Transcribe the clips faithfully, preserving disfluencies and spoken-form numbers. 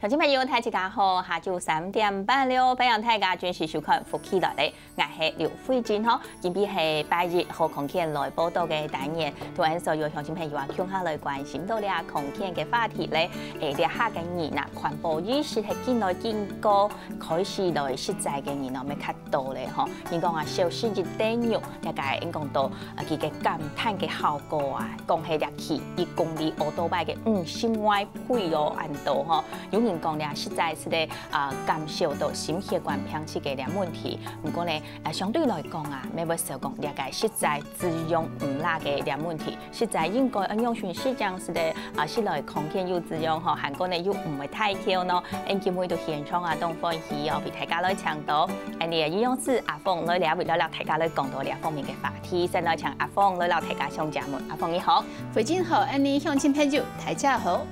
观众朋友，大家好，下晝三点半了，欢迎大家准时收看《福氣來了》，𠊎係劉慧珍吼。今晡日係拜一，好康健來報到个單元。同樣所有鄉親朋友啊，共下來關心到這康健个話題咧。誒，這下个人啊，環保意識係緊來緊高，開始來食齋个人哦，乜較多咧吼。人講啊，少食一塊肉，大概應講到啊，佢个減碳个效果啊，講係這去一公里奧多拜个五十外倍哦，恁多吼。有人講咧，食齋係咧啊，減少到心血管病這个這問題。毋過呢，啊，相對來講啊，乜會少講這个食齋滋養毋罅个這問題。 食齋應該愛仰般食正係咧，啊，食來康健又滋養吼，還過呢又毋會太枵呢。𠊎今晡日到現場啊，當歡喜哦，為大家來請到，𠊎等个營養師阿鳳來這位來摎大家來講到這方面个話題。先來請阿鳳來摎大家相借問。阿鳳你好。慧珍好，𠊎等鄉親朋友，大家好。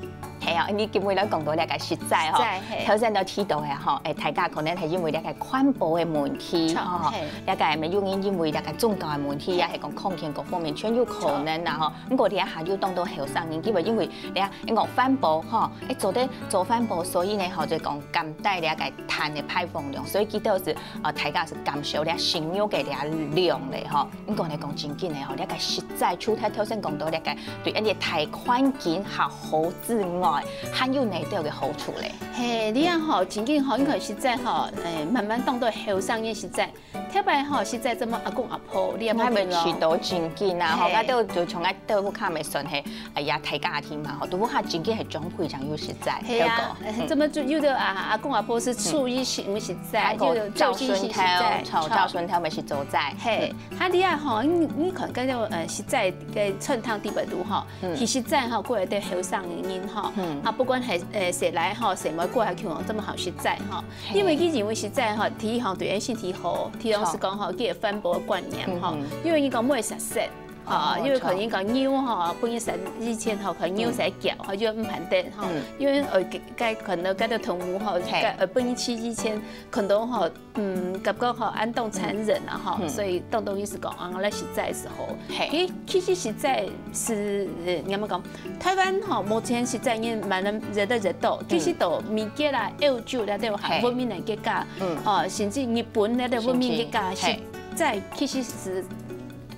係啊，你今晡日來講到這个食齋吼，食齋，係。頭先都提到个吼，誒，大家可能係因為這个環保个問題，著，吼，係。這个乜有人因為這个宗教个問題，也係講康健各方面，全有可能啦吼。 毋過這下有當多後生人，佢會因為這，因講環保吼，誒，做得做環保，所以呢吼，就講減低這个碳个排放量，所以佢兜係，呃，大家係減少這食肉个這量咧吼。毋過來講正經个吼，這个食齋除忒頭先講到這个對𠊎等个大環境較好之外，還有哪兜个好處咧？係，你看吼，正經吼，應該食齋吼，誒，慢慢當多後生人食齋。 頭擺吼，食齋做麼阿公阿婆，你也毋還會去到正經啊，吼，嘿。𠊎兜就像𠊎兜屋下乜算係，哎呀，大家庭嘛，吼，都屋下正經係長輩正有食齋，係啊，對無？嗯。怎麼就有的啊，阿公阿婆係初一食，毋食齋，還有的照順頭，照順頭，照順頭乜食早齋。嘿，啊，你啊吼，你，你看該兜，呃，食齋个餐廳底背肚吼，嗯。其實齋吼，過來對後生人吼，嗯。啊，不管係，呃，細倈吼，細妹過來去吼，這麼好食齋吼。 因為佢認為食齋吼，第一吼對𠊎身體好，第二係講吼，佢有環保个觀念吼，嗯哼。因為佢講無會殺生，啊，哦，因為可能講牛吼，分佢殺以前吼，可能牛殺掉吼，就毋盼得吼，嗯。因為呃，該可能該个動物吼，嘿。該呃，分佢食以前，可能吼，嗯，感覺吼，恁當殘忍啊吼，嗯。所以當多人係講啊，來食齋个時候，嘿。其，其實食齋係，呃，仰般講？ 台灣吼，目前食齋人慢慢越來越多，嗯。其實到美國啦、歐洲啦，都有很文明个國家，嘿。嗯。哦，甚至日本啦，都文明國家，甚至，嘿。食齋其實係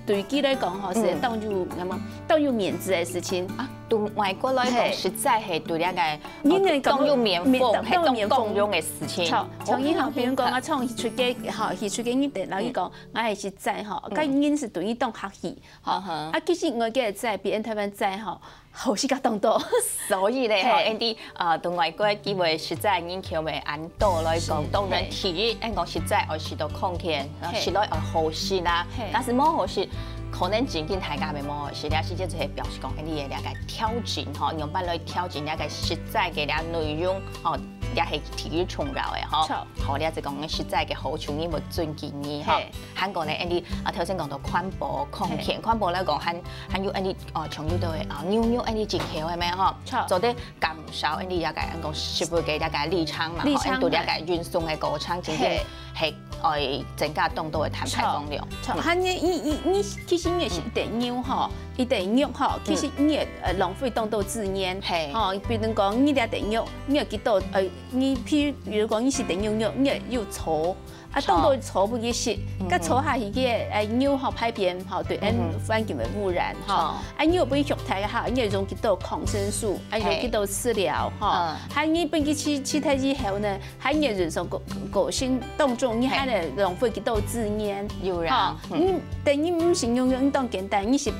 對佢來講吼，係，嗯。當有，那麼當有面子个事情。啊，對外國來講，嘿。食齋係對這个，人來講，當有面風，面，係當有面風。當公用个事情。著，像你吼，哦，比如講啊，像去出去，吼，去出去，你等人講，嗯。𠊎係食齋吼，嗯。該人係對你當客氣。 吼，嗯哼。啊，其實外國个齋比𠊎等台灣齋吼，好食較當多。所以咧，吼，嘿。𠊎等，呃，對外國機會食齋人口會恁多來講，是，當然第一，嘿。𠊎講食齋愛食到康健，然後嘿。食落愛好食啦。嘿。但是無好食，可能正經大家會無好食，這時節就係表示講，𠊎等个這个調整吼，仰般來調整這个食齋个這內容，吼，也係第一重要个吼。著。好，這就講食齋个好處，你會尊敬你吼。嘿。 還過呢，𠊎等啊，頭先講到環保、康健，嘿。環保來講，還，還有𠊎等，哦，像有兜个，啊，牛肉𠊎等進口个咩吼，著。做得減少𠊎等這个，𠊎講食物个這个里程嘛，吼，里程，𠊎等這个運送个過程，真正嘿。係愛增加當多个碳排放量。著，著，嗯。還有，你，你，你，其實你係一塊牛吼，一塊肉吼，其實你會，呃，浪費當多資源。嘿。吼，比如講，你這塊肉，你會幾多，呃，你譬如，比如講，你係一塊牛肉，你會有草， 啊，當多草分佢食，著。該草下去个，哎，牛吼排便吼，對，嗯哼。環境个污染吼。著。啊，牛分畜大吼，你用幾多抗生素，啊，用幾多飼料吼，嘿。嗯。還你分佢食，食忒以後呢，還你人生過，過程當中，你還得浪費幾多資源。有啦，吼，嗯。你等於毋係牛肉，你當簡單，你係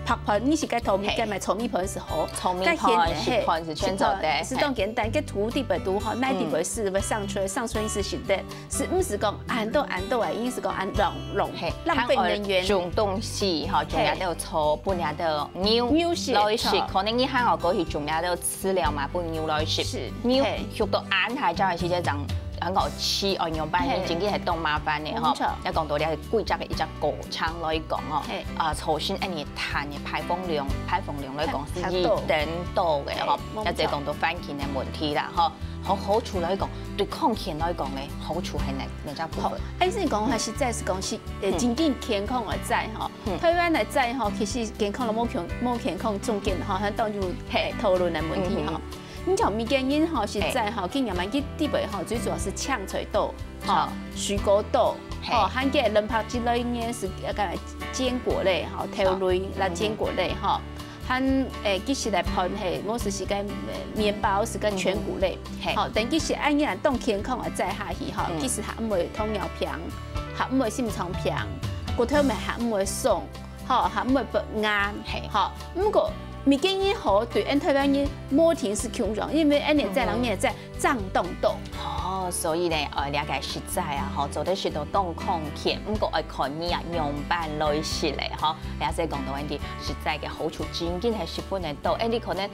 白飯，你係該淘米，嘿。該買淘米飯係好。淘米飯、該現，食飯係全做得，嘿，食飯係當簡單，該土地本土吼，泥地本係會生出來，生出來係食得，係毋係講恁多恁多个，意思講恁浪，浪，嘿，浪費能源。還愛種東西吼，種嘿。這兜草，分這兜牛，牛食，來食，著。可能你還愛過去種這兜飼料嘛，分牛來食。是，牛，嘿。畜到恁大隻个時節，正，正好飼，哦，樣般，嘿。真正係當麻煩个吼。無錯。要講到這規隻个一隻過程來講哦，嘿。啊，造成恁樣 碳个排放量，排放量來講係一等多个吼，嘿，無錯。也就講到環境个問題啦吼。好，好處來講，對康健來講呢，好處係哪，哪隻部分？好，意思講，還係齋係講係，呃，嗯。真正健康个齋吼。嗯。台灣个齋吼，其實健康摎無健，無健康中間吼，還當有，嘿，討論个問題吼。嗯哼。你像美國人吼，實在吼，今年滿佢地位吼，最主要係青菜多，吼，水果多，吼，還有卵白質類个係个堅果類，吼，豆類啦，堅果類，吼，還誒，其實來飯係，無係係个麵包，係个全穀類，吼，等其實恁樣當健康个再下去，吼，其實還毋會糖尿病，還毋會心臟病，骨頭乜還毋會鬆。 吼，還毋會發炎，吼。毋過，物件一好，對𫣆台灣人無定係共樣，因為𫣆个在人个在正當多。哦，所以呢，呃，了解食材啊，吼，做得食到當康健，毋過愛看你啊，樣般來食咧，吼。了解講到𫣆个食材个好處，真經係十分个多。誒，你可能，誒，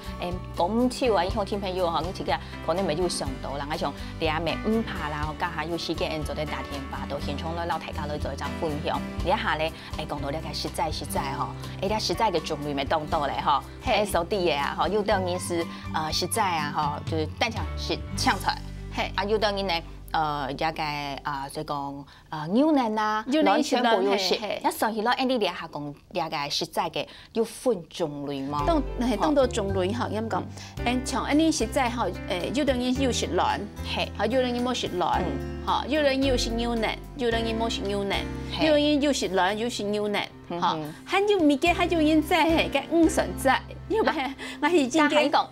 講毋出啊，鄉親朋友吼，你自家可能沒有想到啦，像這下毋怕啦，吼，這下有時間，𫣆做得打電話到現場來，摎大家來做一隻分享。這下咧， 誒，講到這个食材，食材吼，誒，這食材个種類乜當多咧吼。嘿。誒，所以个啊，吼，有兜人係，呃，食材啊，吼，就係單淨食青菜。嘿。啊，有兜人呢，呃，這个啊，所以講，呃，牛奶啊，有兜人食卵全部有食。卵，嘿，嘿。該算起來，誒，你這下講這个食材个有分種類無？當，嘿，當多種類吼，應該講，誒，像恁呢食材吼，誒，有兜人有食卵，嘿。吼，有兜人無食卵，吼，有兜人有食牛奶。 有兜人無食牛奶，嘿。有兜人又食卵又食牛奶，吼，還有物件還有人在嘿，該魚算在，因為𠊎係真个。講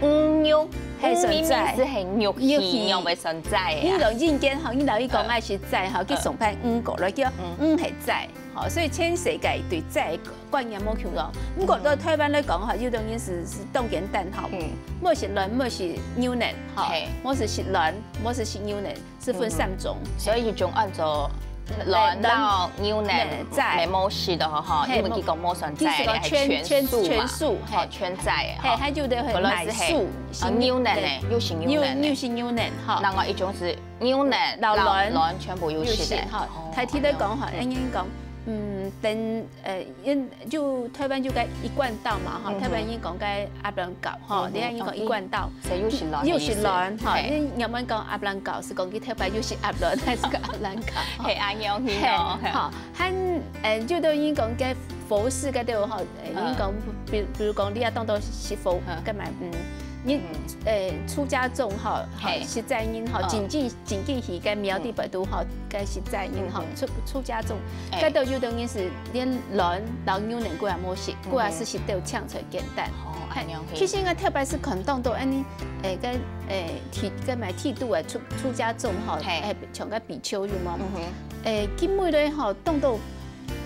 魚肉，嘿，魚明明係肉，肉係肉會算在啊。你講人間吼，你老一講愛食在吼，去上班魚過來叫魚係在，吼，所以全世界對在觀念無共樣。毋過到台灣來講吼，有兜人係係當簡單吼，無食卵，無食牛奶，吼，嘿。無係食卵，無係食牛奶。 係分三種。所以一種安到卵到牛奶，嘿，在。無食个吼，嘿，因為佢講無算在，佢係講全，全，全素嘛，全素，嘿。哦，全在，嘿，吼。還有个係奶素，哦，牛奶呢，又係牛奶呢。又係牛奶，吼。另外一種係牛奶，摎卵，摎卵全部有食个。有食，吼。哦，大體來講，吼，恁樣講，嗯，等 呃，因，就台灣有个一貫道嘛，吼，嗯哼。台灣人講个鴨卵糕，吼，嗯哼，你看人講一貫道，OK。所以又係卵个意思。又係卵，吼，嘿。你原本講鴨卵糕，係講佢頭擺又係鴨卵，還係个鴨卵糕，吼。嘿，恁樣去哦，嘿，嘿。吼，還，呃，有兜人講个佛寺个對吼，呃，嗯。人講，比，比如講你也當做係佛，嗯。幹嘛，嗯，你，嗯。呃，出家眾吼，吼，嘿。實在人吼，嗯。真正 真正去个廟裡背肚吼，嗯。个食材人吼，嗯哼。出，出家眾，哎。該兜有兜人係連卵摎牛奶骨也無食，嗯哼。骨也係食兜青菜簡單。哦，嘿，恁樣去。其實𠊎頭擺係看當多恁呢，誒，个，誒，剃，个買剃度个出，出家眾吼，嘿。誒，像个比丘有無？嗯哼。誒，佢每日吼，當多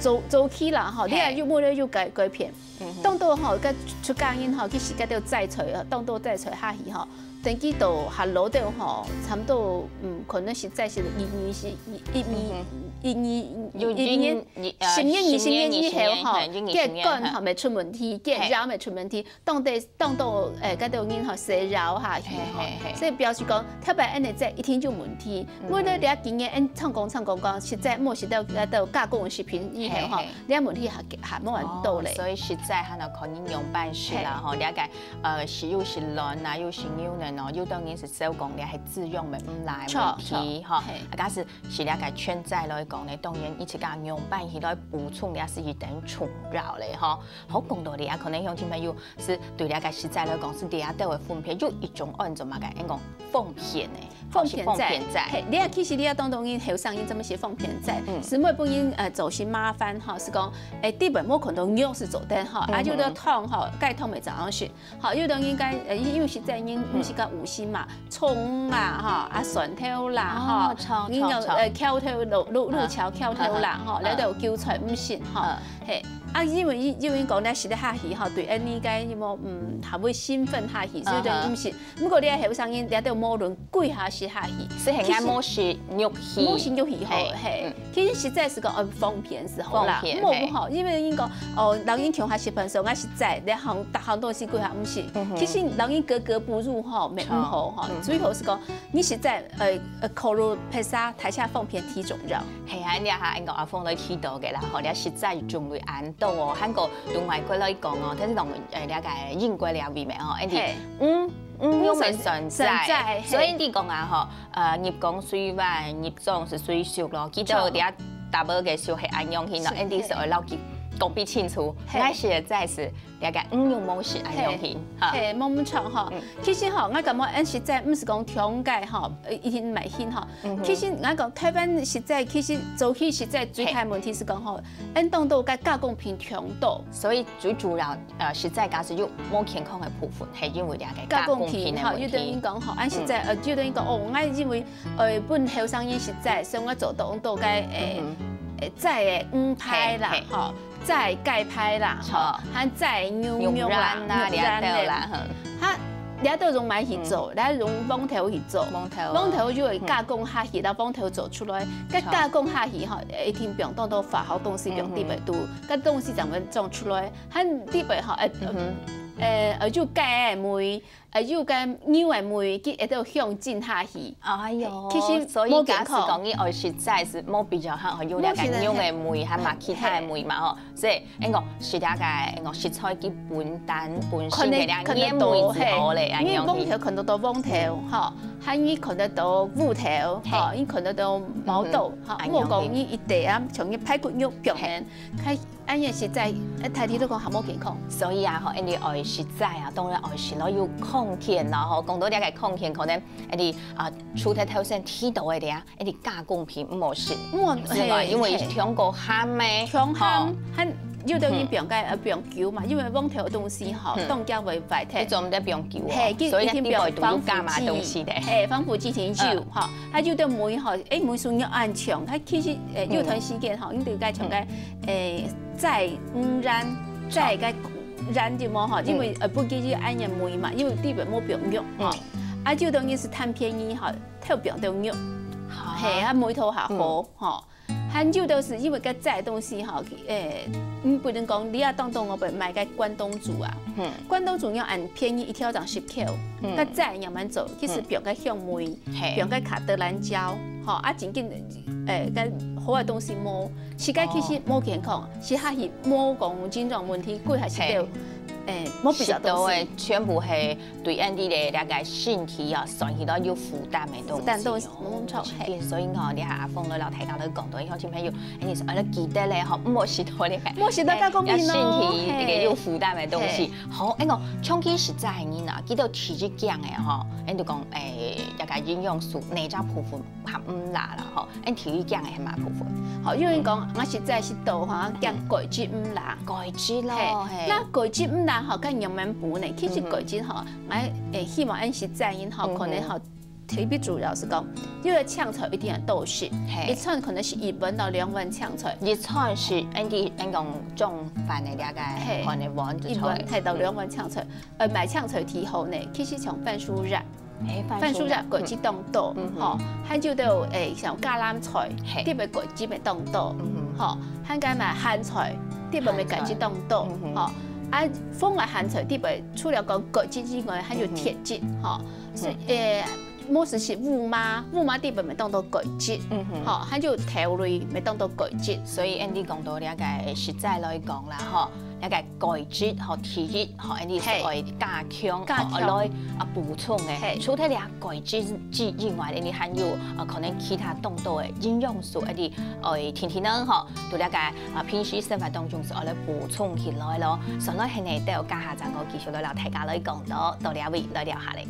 早，早起啦吼，你嘿。看有每日有改，改變。 嗯哼。當多吼，个出家人吼，去食該兜齋菜，當多齋菜下去吼，等佢到下落兜吼，差不多，嗯，可能實在係一年是，一，一年，嗯哼。一年，有一年，一年，呃，十年、二十年以後吼，十年、二十年，嘿，有二十年，个肝吼，嘿。乜出問題，个嘿。腰乜出問題，當多，當多，誒，該兜人吼，食藥下去吼，嘿，嘿，嘿。所以表示講，頭擺恁呢，這一定有問題。嗯哼。我咧了解个，嗯，唱講唱講講，實在莫食到該兜加工食品以後吼，嘿，嘿。 這問題還，還無恁多咧。哦，所以實在還愛看你仰般食啦，嘿。吼，了解，呃，係又係卵啊，又係牛奶哦，有兜人係照講這係滋養个，毋來著，問題，著，吼。嘿。啊，假使係了解全齋來講呢，當然你自家仰般去來補充，這係一等重要咧，吼。好，講到這，可能鄉親朋友係對了解食材來講，係這兜个分別，有一種安做麼个，應講方便个。 方便齋。方便齋。嘿，你啊，其實你啊，當多人後生人做麼个食方便齋，嗯。係毋會分人，呃，造成麻煩吼，係講，誒，底背無看到肉係做得吼，啊，嗯哼。有兜湯吼，該湯乜照樣食，吼，有兜人該，呃，因為實在人毋係較有心嘛，蔥啊，吼，啊，蒜頭啦，哦，吼，蔥，你有，蔥，蔥。呃，蕎頭，滷，滷，滷蕎蕎頭啦，啊，吼，啊。了就韭菜毋食，吼，嗯。嘿，啊，因為有人講咧，食得下去吼，對，呃，你該有無，嗯，還會興奮下去，所以就毋食。啊哈。 毋過你个後生人，這兜無論幾下食下去，所以係𠊎無食肉去。其實無食肉去吼，嘿，嘿。嗯。其實實在係講，呃，方便係好啦，方便，無，嘿。吼，因為人講，哦，老人共下食飯，所以𠊎實在，你行，逐項東西幾下毋食。嗯哼。其實老人格格不入吼，乜毋好吼，嗯哼。最好係講，你實在，呃，呃，考慮別儕，大家方便最重要。係啊，你啊，應該阿鳳來提到个啦，吼，你實在種類恁多哦，還過對外國來講哦，但係同，呃，了解英國了解咩吼，恁樣，嘿。嗯。 嗯，又毋係算，算在，算在，嘿。所以你講啊，吼，呃，入工水灣，入莊係水屬咯，佢就著。這double个就係恁樣去咯，是，，and this係愛落去講分清楚，嘿。𠊎食个齋係這個魚肉無食恁樣形，哈。嘿，無毋著吼。嗯。其實吼，𠊎感覺恁食齋毋係講中間吼，呃，一定買興吼。嗯哼。其實𠊎講台灣食齋，其實早期食齋最大問題係講吼，嘿。恁當多个加工品忒多。所以最主要，呃，食齋假使有無健康个部分，係因為這個加工品个問題。加工品吼，有的人講吼，恁食齋，嗯。呃，有的人講哦，𠊎因為，呃，分後生人食齋，所以𠊎做當多个，誒，嗯哼。誒，齋个魚排啦，嘿，嘿。吼。 齋雞排啦，吼，哦。還齋牛肉啦，牛蒡啦，牛蒡咧。這兜啦，哼。哈，這兜用麼个去做？嗯。這用黃豆去做。黃豆啊。黃豆就會加工下去，嗯。然後黃豆做出來，該加工下去吼，一定放當多化學東西放裡背肚，嗯哼。該東西正會長出來，還裡背吼，呃，嗯哼。呃，呃，就雞个味， 呃，有个牛个味，佢會到香精下去。哎喲，其實所以假使講你愛食齋係無比較好，有這個牛个味，無健康。還嘛其他个味嘛吼。所以，恁講食這個，恁講食齋佢本單本身个這原味就好咧，可能，可能多，嘿，恁樣去。因為黃豆看得到黃豆，吼，還你看得到烏豆，吼，嘿。你看得到毛豆，嗯哼。吼，恁樣去。莫講你一垤啊，像你排骨肉表面，嘿。佢 恁樣食齋，呃，大體都講較無健康。所以啊，吼，恁樣愛食齋啊，當然愛食到有康健啦，吼。講到這個康健，可能恁樣啊，除忒頭先提到个這，恁樣加工品毋好食，毋好，係嘛？嘿，因為忒過鹹个，忒鹹，吼。還有兜人放个，呃，放久嘛，因為黃豆个東西吼，嗯。當驚會壞忒。你做毋得放久哦，嘿，所以一定放防腐劑，裡背都有加麼个東西个。嘿，防腐劑真久，嗯。吼。還有兜梅吼，誒，梅樹葉恁長，佢其實，誒，有段時間吼，你就該像該，嗯。誒， 齋，嗯，蟬，齋个蟬對無吼？嗯。因為，呃，不過就恁樣梅嘛，因為裡背無放肉吼。嗯。啊，有兜人係貪便宜吼，偷放兜肉，哈。嘿，啊，梅頭下好，嗯。吼。還有兜係因為該齋个東西吼，誒，你不能講你啊，當當𠊎買該關東煮啊，嗯。關東煮愛恁便宜，一條正十塊，嗯。該齋仰般做，其實放該香味，嗯。嘿。放該卡德蘭椒，吼，啊，正經，誒，該好个東西無。 食个其實無健康，食下去無講營養問題，佢還係有，嘿。誒，無必要東西。食到个全部係對𠊎俚个這個身體啊，算起來有負擔个東西哦。負擔東西，無錯，嘿。所以吼，這下阿鳳來摎大家來講到，鄉親朋友，誒，你係愛來記得咧吼，毋好食到這個，毋好食到加工品哦，誒，身體這個有負擔个東西。嘿。好，誒，講長期食齋个人啊，佢兜體質強个吼，誒，就講，誒，這個營養素哪隻部分 含毋罅啦吼，恁體質強个係麼个部分？吼，有人講，𠊎實在係多吼，驚鈣質毋罅。鈣質咯，嘿，嘿。該鈣質毋罅吼，該仰般補呢？其實鈣質吼，𠊎，誒，希望恁實在人吼，嗯哼。可能吼，特別主要係講，因為青菜一定要多食，嘿。一餐可能係一碗到兩碗青菜。一餐係，恁樣，恁講中飯个這個，嘿。飯个碗就一碗，嘿，到兩碗青菜。呃，買青菜忒好呢，其實像番薯葉， 誒，番薯葉，番薯葉鈣質當多，嗯哼。吼，還有兜，誒，像芥藍菜，嘿。裡背鈣質乜當多，嗯哼。吼，還有該麼个莧菜，裡背乜鈣質當多，莧菜。嗯哼。吼，啊，紅个莧菜裡背除了講鈣質以外，還有鐵質，嗯哼。吼，所以，嗯。誒，無就係烏麻，烏麻裡背乜當多鈣質，嗯哼。吼，還有豆類乜當多鈣質。所以，恁樣講到這個實在來講啦，吼， 這個鈣質吼，鐵質吼，恁樣係愛加強，加強。吼，來，啊，補充个。嘿。除忒這鈣質之，之外，恁樣還有，呃，可能其他當多个營養素，恁樣，呃，天天呢，吼，對這個，啊，平時生活當中係愛來補充起來咯。所以呢，現在都有加下，正過繼續來摎大家來講到，到這位來尞下咧。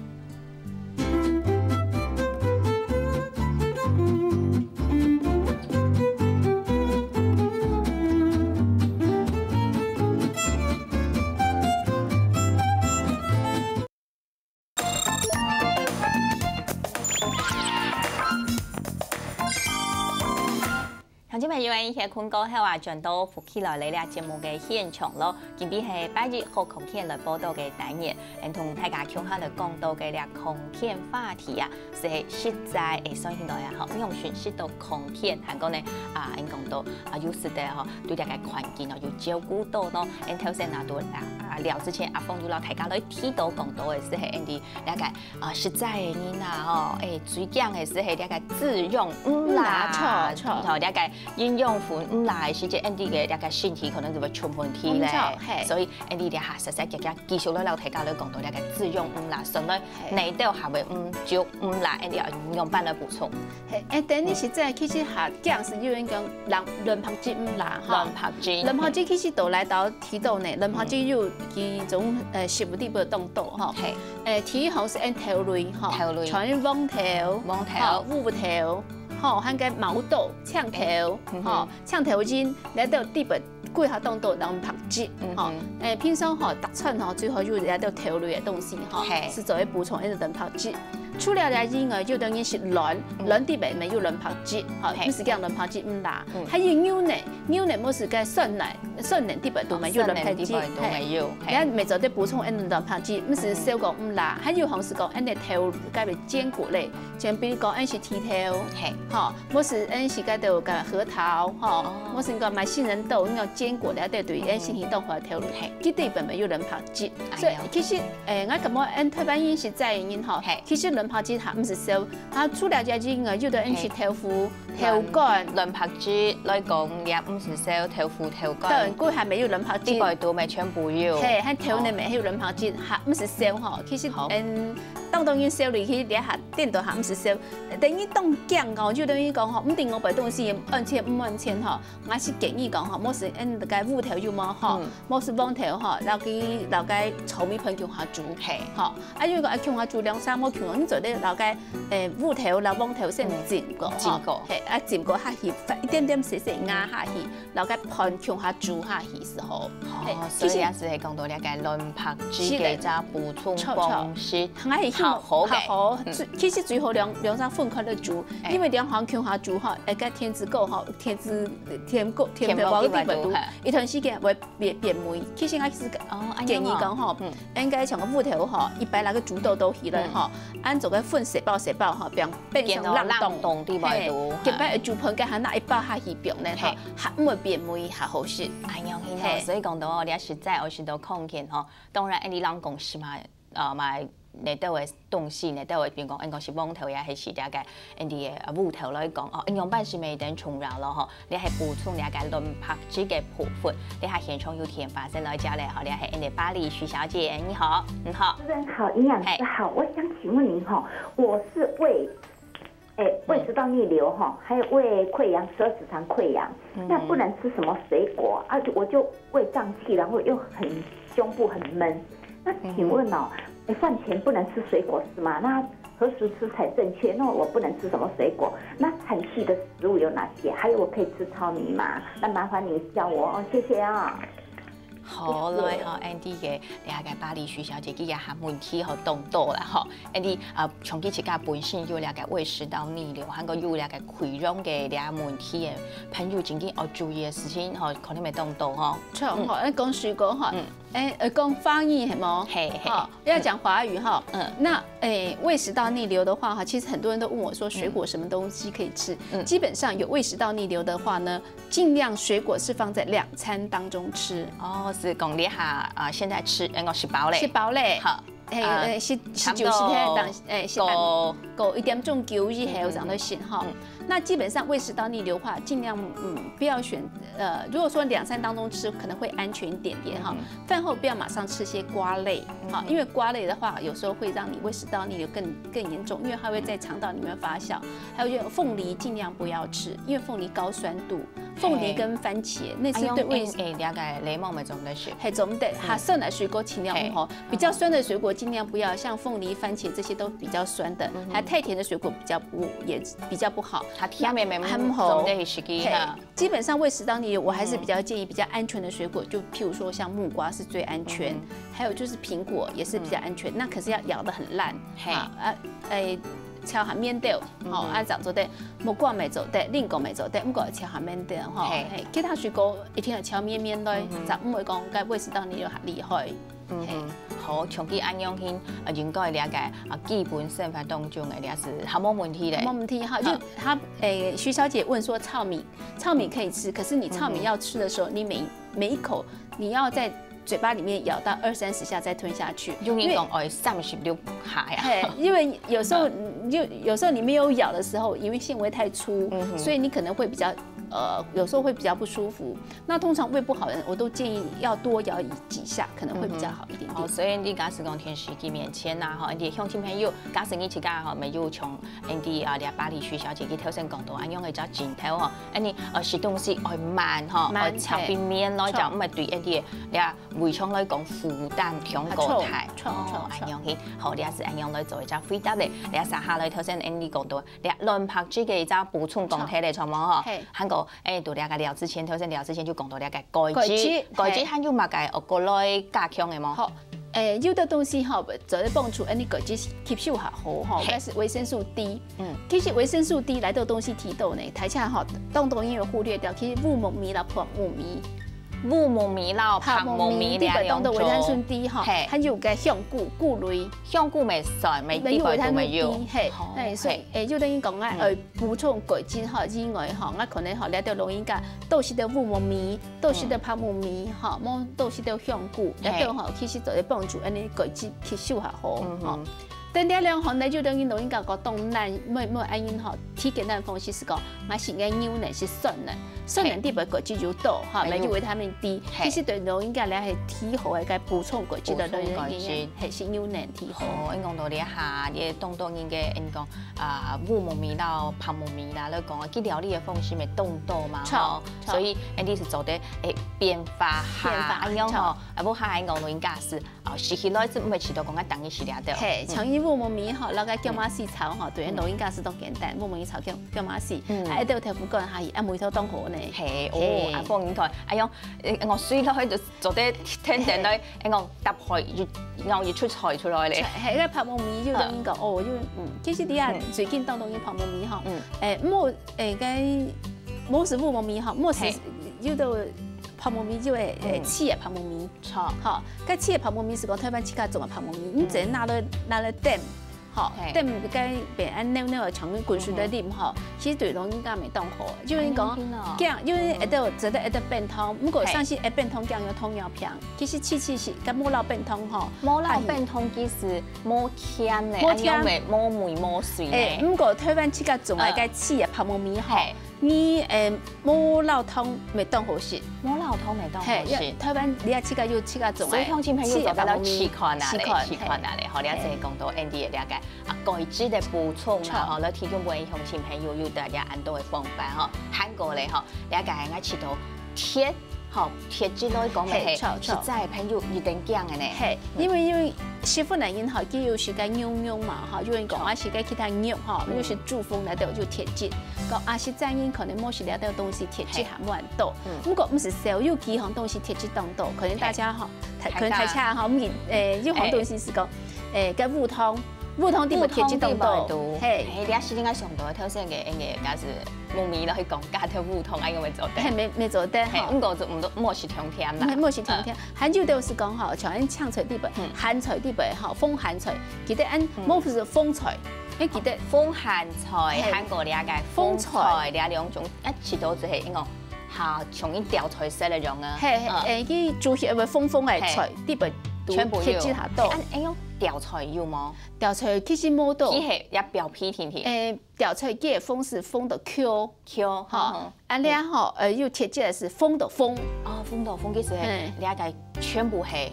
鄉親朋友，𠊎等歇睏過後啊，轉到福氣來了這節目个現場咯。今晡日係拜一好康健來報到个單元，𠊎等同大家共下來講到个這康健話題啊，係實在會算起來啊，吼，仰般食到康健，還過呢，啊，𠊎等講到啊，有時節吼，對這個環境哦，有照顧到咯。𠊎等頭先啊，都啊，啊，尞之前，阿鳳有摎大家來提到講到个係，係𠊎等這個 啊，實在个人啊，吼，誒，最驚个係係這個滋養毋罅，毋罅，著，著。吼，這個營養分毋罅个時節，𫣆俚个這个身體可能就會出問題咧。無錯，嘿。所以𫣆俚這下實實在在繼續來摎大家來講到這个滋養毋罅，順來嘿。哪兜還會毋足毋罅，𫣆俚愛仰般來補充？嘿，誒，等於實在，其實哈，講係有人講卵，卵白質毋罅哈。卵白質。卵白質其實都來到提到呢，卵白質有幾種，呃，食物裡背當多哈。嘿。誒，第一項係𫣆豆類哈，豆類。像黃豆、黃豆。哈，烏豆，哈，還有个毛豆、青豆，嗯哼。哈，青豆仁，來到裡背 歸下當多卵白質，嗯哼。吼，誒，平常吼，逐餐吼，最好有這兜豆類个東西吼，嘿。係做一補充一个卵白質。除了這以外，有當然係卵，嗯。卵裡背乜有卵白質，吼，嘿。毋係講卵白質毋罅。嗯。還有牛奶，牛奶乜係該酸奶，酸奶裡背都乜有卵白質，哦，酸奶裡背都乜有，嘿。嘿。你看，乜做得補充𫣆卵白質，毋係少講毋罅。嗯哼。還有項係講，𫣆个豆，該个堅果類，像比如講，𫣆係甜豆，嘿。吼， 無係，嗯，係該兜个核桃，吼，哦。無係講買杏仁豆，該堅果了，對，對，嗯。嗯，身體當好个豆類，嘿。佢裡背乜有卵白質。哎喲。所以其實，誒，𠊎感覺，嗯，臺灣人食齋个人吼，嘿。其實卵白質還毋係少。啊，除了這以外，有个人食豆腐、嘿。豆乾。卵，卵白質來講，也毋係少，豆腐、豆乾。對，佢還乜有卵白質。裡背都乜全部有。嘿，還豆奶乜有卵白質，哦。還毋係少吼。其實，好。嗯，當當然少落去，這下顛倒還毋係少。 等於當講哦，就等於講吼，毋定外背東西安全毋安全吼，𠊎係建議講吼，無係𫣆个烏豆有無吼，嗯。無係黃豆吼，摎佢摎該糙米飯共下煮，嘿。吼，啊，如果愛共下煮兩三無共，你做得摎該，誒，烏豆摎黃豆先浸過，嗯。浸過。吼，嘿，啊，浸過下去，一點點細細壓下去， 摎該飯共下煮下去時候。哦，嘿，所以其實也係講到這个卵白質个一隻補充方式，係个。著，著。還係好好个。好好，嗯。最，其實最好兩，兩儕分開來煮，哎。因為兩項共下煮吼，哎，該甜質夠吼，甜質，甜夠，甜分包个地方都，甜分包个地方都，嘿。一段時間會變，變味。其實𠊎係哦，恁樣哦。建議講吼，嗯。應該像个烏豆吼，一擺那個煮到都起來吼，嗯。恁做个粉細包細包吼，變 變成冷凍。變到冷凍地方嘿，都，結果煮飯該下拿一包下去放呢，嘿。吼，還毋會變味，還好食。哎喲，嘿。所以講到哦，你實在有時都看見吼，當然，你人講係嘛，呃，嘛，哪兜个東西，哪兜个，比如講，講係黃豆也係食這个，恁樣个烏豆來講，哦，營養價值乜當重要咯吼。 你係補充這个卵白質个部分，這下現場有電話線來接咧，吼，這係𫣆个巴黎徐小姐，你好，你好。主持人好，營養師好，嘿。我想請問您吼，我是胃，誒，胃食道逆流吼，還有胃潰瘍，十二指腸潰瘍，嗯哼。那不能吃什麼水果，啊，我就胃脹氣，然後又很胸部很悶。那請問哦，誒，飯前不能吃水果是嗎？那 何時吃才正確？那我不能吃什麼水果？那產氣的食物有哪些？還有我可以吃糙米嗎？那麻煩你教我哦，謝謝啊。好，謝謝。來吼，𫣆俚个，這个巴黎徐小姐，佢也還問題吼，當多啦吼。𫣆俚，啊，像佢自家本身有這个胃食道逆流，還過有這个潰瘍个這个問題个朋友，真經愛注意个事情吼，可能會當多吼。著，嗯。吼，愛講水果吼，嗯。 哎，呃，講華語係無？嘿，嘿。好，要講華語哈。嗯。那，哎，胃食道逆流的話哈，其實很多人都問我說，水果什麼東西可以吃？嗯。基本上有胃食道逆流的話呢，盡量水果是放在兩餐當中吃。哦，係講這下，啊，現在吃，嗯，我食飽咧。食飽咧。好。哎，啊，哎，係，係就係該當，差不多哎，係當過過一點鐘久以後，嗯，正來食哈。嗯。 那基本上胃食道逆流的話，盡量，嗯，不要選，呃，如果說兩餐當中吃，可能會安全一點點哈。嗯哼。飯後不要馬上吃些瓜類，嗯哼。哈，因為瓜類的話，有時候會讓你胃食道逆流更，更嚴重，因為它會在腸道裡面發酵。還有就是鳳梨盡量不要吃，因為鳳梨高酸度，鳳梨跟番茄，嘿。那是對胃，哎喲，哎，哎，了解，檸檬乜做毋得食。嘿，做毋得，嗯。哈，酸个水果盡量毋好，嘿。比較酸的水果盡量不要，像鳳梨、番茄這些都比較酸的，嗯哼。還太甜的水果比較不，也 比較不好。較甜个乜，還毋好。做毋得去食佢哈。嘿，基本上胃食道逆流，我還是比較建議比較安全的水果，嗯。就譬如說像木瓜是最安全，嗯哼。還有就是蘋果也是比較安全，嗯。那可是要咬得很爛，嘿。啊，啊，哎，敲下面的，嗯哼。哦，啊，講做得，木瓜乜做得，蘋果乜做得，毋過敲下面的，吼，嘿。嘿，其他水果一定要敲綿綿來，嗯哼。正毋會講該胃食道逆流較厲害。 嗯哼，嘿。好，像佢恁樣形，呃，應該了解，啊，基本生活當中个，了解係，還無問題咧。無問題哈，就好。他，誒，徐小姐問說糙米，糙米可以吃，可是你糙米要吃的時候，嗯哼。你每，每一口你要在嘴巴裡面咬到二三十下再吞下去。因為，用一種，哦，三十六下呀。嘿，因為有時候，嗯。就有時候你沒有咬的時候，因為纖維太粗，嗯哼。所以你可能會比較呃，有时候会比较不舒服。那通常胃不好的人，我都建议要多摇椅几下，可能会比较好一点点。哦，所以你假使讲电视机面前呐，吼，你鄉亲朋友，假使你自家吼，没有像 Andy 啊，這巴黎徐小姐佢頭先講到恁樣个一隻症頭吼，恁樣呃食東西愛慢吼，慢，愛炒平面咯，嘿，就毋會對恁樣這胃腸來講負擔傷過大。啊，著，著，哦，著，著。恁樣去，好，這係恁樣來做一隻回答咧。這接下來頭先 Andy 講到，這卵白質个一隻補充講忒咧，著無吼？嘿。還過，誒，到這个廖子謙，頭先廖子謙就講到這个鈣質，鈣質，鈣質，嘿。還有麼个，哦，過來加強个無？好，誒，有的東西吼，做得幫助恁樣鈣質吸收較好吼，嘿。但是維生素D， 嗯。其實維生素D來到東西提到呢，大家吼，當當因為忽略掉，其實烏木米啦、白木米。烏木米啦、白木米，白木米，裡背當多維生素D吼，嘿。還有个香菇，菇類。香菇乜算，乜裡背都乜有。有維生素D，嘿，哦，嘿，所以，嘿。誒，就等於講啊，嗯。呃，補充鈣質吼，以外吼，啊，可能吼，來到老人家，多食點烏木米，多食點白木米，吼，莫多食點香菇，嘿。來到吼，其實就會幫助恁樣鈣質吸收較好，嗯哼。吼。 等這兩項呢，就等於老人家講當難，莫，莫恁樣吼，最簡單方式係講，𠊎食个牛奶係酸奶，酸奶裡背鈣質有多，吼，嘿，乜有維他命D，嘿。其實對老人家來係最好个補充鈣質个來源，補充鈣質。係，係牛奶最好。哦，你講到這下，也當多人个，你講，啊，烏木米啦、白木米啦，來講啊，佢料理个方式乜當多嘛，著，吼，著。所以，誒，你係做得，誒，變化下，變化，恁樣吼，著。啊，毋過還講老人家係 哦，食起來就毋會試著講啊，當然係這兜。嘿，嗯。像烏木米吼，摎个薑嫲絲炒吼，對，嗯。老人家係當簡單，烏木米炒薑，薑嫲絲，嗯。啊，一兜豆腐乾，哈，啊，味道當好呢。嘿，哦，嘿。啊，放入去，哎喲，呃，我水落去就做得天天來，嘿。哎，我搭配一，然後一出菜出來咧。嘿，該白木米就等於講，嗯。哦，就，嗯，其實你啊，嗯。最近當中个白木米吼，嗯。誒，無，誒，該無係烏木米吼，無係，嘿。有兜白木米就會，誒，嗯。青个白木米。 著。吼，該青个白木米係講臺灣自家種个白木米，你只能拿來，嗯。拿來燉，吼，嘿。燉該變恁扭扭个，像滾水來啉，嗯哼。吼，其實對老人家乜當好。就係講，恁樣哦。這樣，因為會得，嗯哼。做得會得便當，毋過，嘿。像係會便當這樣有糖尿病，其實試試係，該無落便當吼，無落便當其實無甜呢，無甜。恁樣乜無味無水呢。誒，毋過臺灣自家種个該青个白木米吼，嘿。 你，誒，無落糖乜當好食。無落糖乜當好食。嘿，臺灣你也自家有自家種个，所以鄉親朋友做得來試看啊咧，試看，試看啊咧，嘿。吼，了解講到Andy个了解啊，鈣質个補充啊，著。吼，來提供分鄉親朋友有大家恁多个方法吼，還過咧吼，了解𠊎試著鐵，吼，鐵質來講个嘿，嘿，著，著。食齋个朋友一定驚个呢。嘿，嗯。因為，因為食粉个人吼，佢有食个牛肉嘛，吼，有人講啊食个其他肉吼，嗯。有食豬粉內底有鐵質。 講啊，食齋人可能無食這兜東西，鐵質還無恁多。嗯。毋過毋係所有幾項東西鐵質當多，可能大家吼，嘿。可能大家吼，毋，誒，有項東西係講，誒，該烏糖，烏糖裡背鐵質當多，烏糖裡背多。嘿。嘿，這係應該上多，頭先个，應該係木米落去講，加條烏糖，哎，有無做得？嘿，無，無做得吼。嘿，毋過就毋，莫食傷甜啦。嘿，莫食傷甜。嗯。還有就是講吼，像恁青菜裡背，嗯。鹹菜裡背吼，紅鹹菜，記得恁，嗯。莫係紅菜， 你記得紅鹹菜，嘿。還過這个紅菜，紅菜。這兩種，啊，試著就係，應該，哈，像一條菜色个樣啊。嘿，嘿，嗯。誒，佢煮起來會紅紅个菜，嘿。裡背都全部有。鐵質較多。誒，啊，誒，用吊菜有無？吊菜其實無多。佢係也表皮甜甜。誒，吊菜佢个紅係紅到Q。Q，吼。嗯哼。 啊，這吼，呃，有鐵質个係紅豆紅。哦，紅豆紅其實嘿。這个全部係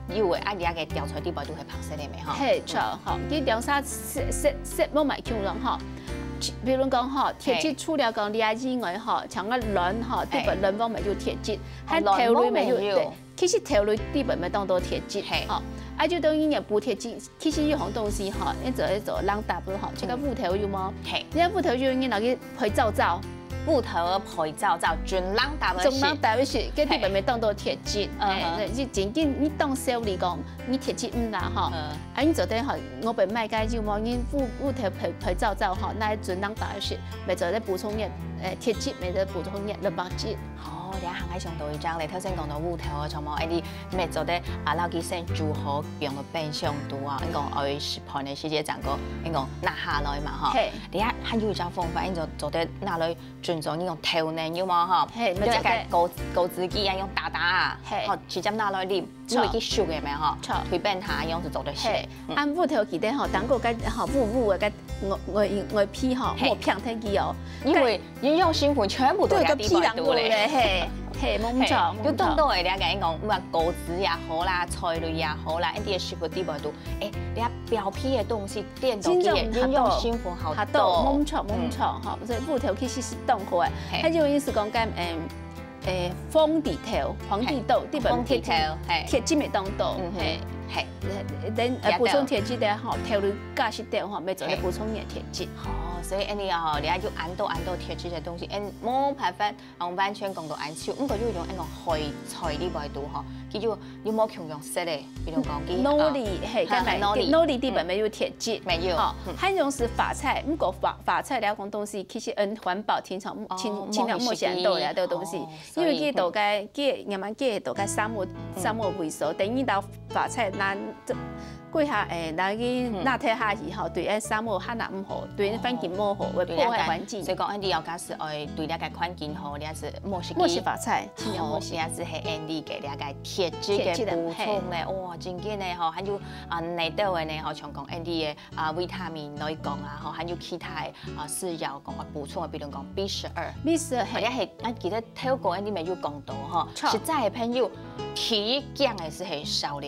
有个，啊，這个吊菜裡背都係白色个咩吼。嘿，著，吼，佢兩儕色，色，色無麼共樣吼。比如講吼，鐵質嘿。除了講這以外吼，像个卵吼，嘿。裡背卵黃乜有鐵質，哦，還豆類乜有，卵黃乜有。對，其實豆類裡背乜當多鐵質，嘿。吼。啊，就等於你補鐵質， 其實有項東西吼，你做，做人打不吼，這个烏豆有無？嘿。你看烏豆有人拿去焙燥燥。烏豆焙燥燥，準人打不準人打不死，該裡背乜當多鐵質。嘿。嗯哼。誒，就真正你當少來講，你鐵質毋罅吼。嗯。啊，你做得吼，外背買个有無？你烏，烏豆焙，焙燥燥吼，拿來準人打不死，乜做得補充你，誒，鐵質，乜做得補充你卵白質。 哦，這下𠊎想到一隻咧，頭先講到烏豆哦，像無？誒，你乜做得啊，摎佢先煮好，放到冰箱肚啊，你講愛食飯个時節正過，你講拿下來嘛，吼。嘿。這下還有一隻方法，你就做得拿來準做你用豆奶，有無，吼？嘿，就該果，果汁機啊，用打打啊，嘿。吼，直接拿來啉。因為佢熟个嘛吼，著。推分佢恁樣就做得食。嘿，嗯。恁烏豆記得吼，當過該吼烏烏个該外外外皮吼，嘿。莫片忒去哦。因為營養成分全部都在裡背肚咧。對，都皮囊肚咧，嘿，嘿，無錯，嘿，無錯。就當多个了解講，嗯，果子也好啦，菜類也好啦，一啲个食物裡背肚，誒，你看表皮个東西變到佢个營養成分好多。真正好多，好多，無錯，無錯，嗯。吼，所以烏豆其實係當好个。嘿。還有意思講，跟，嗯， 誒，皇帝豆，皇帝豆，嘿，裡背有鐵質，皇帝豆，嘿。鐵質乜當多，嗯哼，嘿。嘿。等，呃，也對。補充鐵質个吼，豆類、加食豆吼，乜做得，嘿。補充你个鐵質。哦，所以恁樣吼，你看就恁多恁多鐵質个東西，嗯，無辦法，嗯，完全講到恁少。毋過有一種恁樣海菜裡背肚吼，佢就有無共樣色个，比如講佢，腦裡，呃，嘿，哈，該乜，腦裡。腦裡裡背乜有鐵質，嗯。乜有，吼，嗯。還有係花菜，毋過花，花菜了講東西，其實，嗯，環保，盡量，哦，盡，盡量莫食恁多呀，莫食。這個東西。哦。 因為佢到該，佢，慢慢佢到該沙漠，嗯。沙漠位所，等於到花菜，那這，過下，誒，那個，嗯。那忒下去吼，對，誒，沙漠還較毋好，對，哦。環境無好，會破壞環境。對，所以講，恁樣要假使愛對這個環境好，你還係莫食，莫食花菜，盡量莫食。哦，你還係係恁樣个這個鐵質个補充呢，鐵質个，嘿。哇，真緊呢吼，還有，啊，內底个呢吼，像講恁樣个 啊，維他命來講啊，吼，還有其他个，啊，需要講愛補充个，比如講B十二。B十二，嘿。或者係，啊，記得透過恁樣有講到吼，著。食齋个朋友，第一驚个係會少了。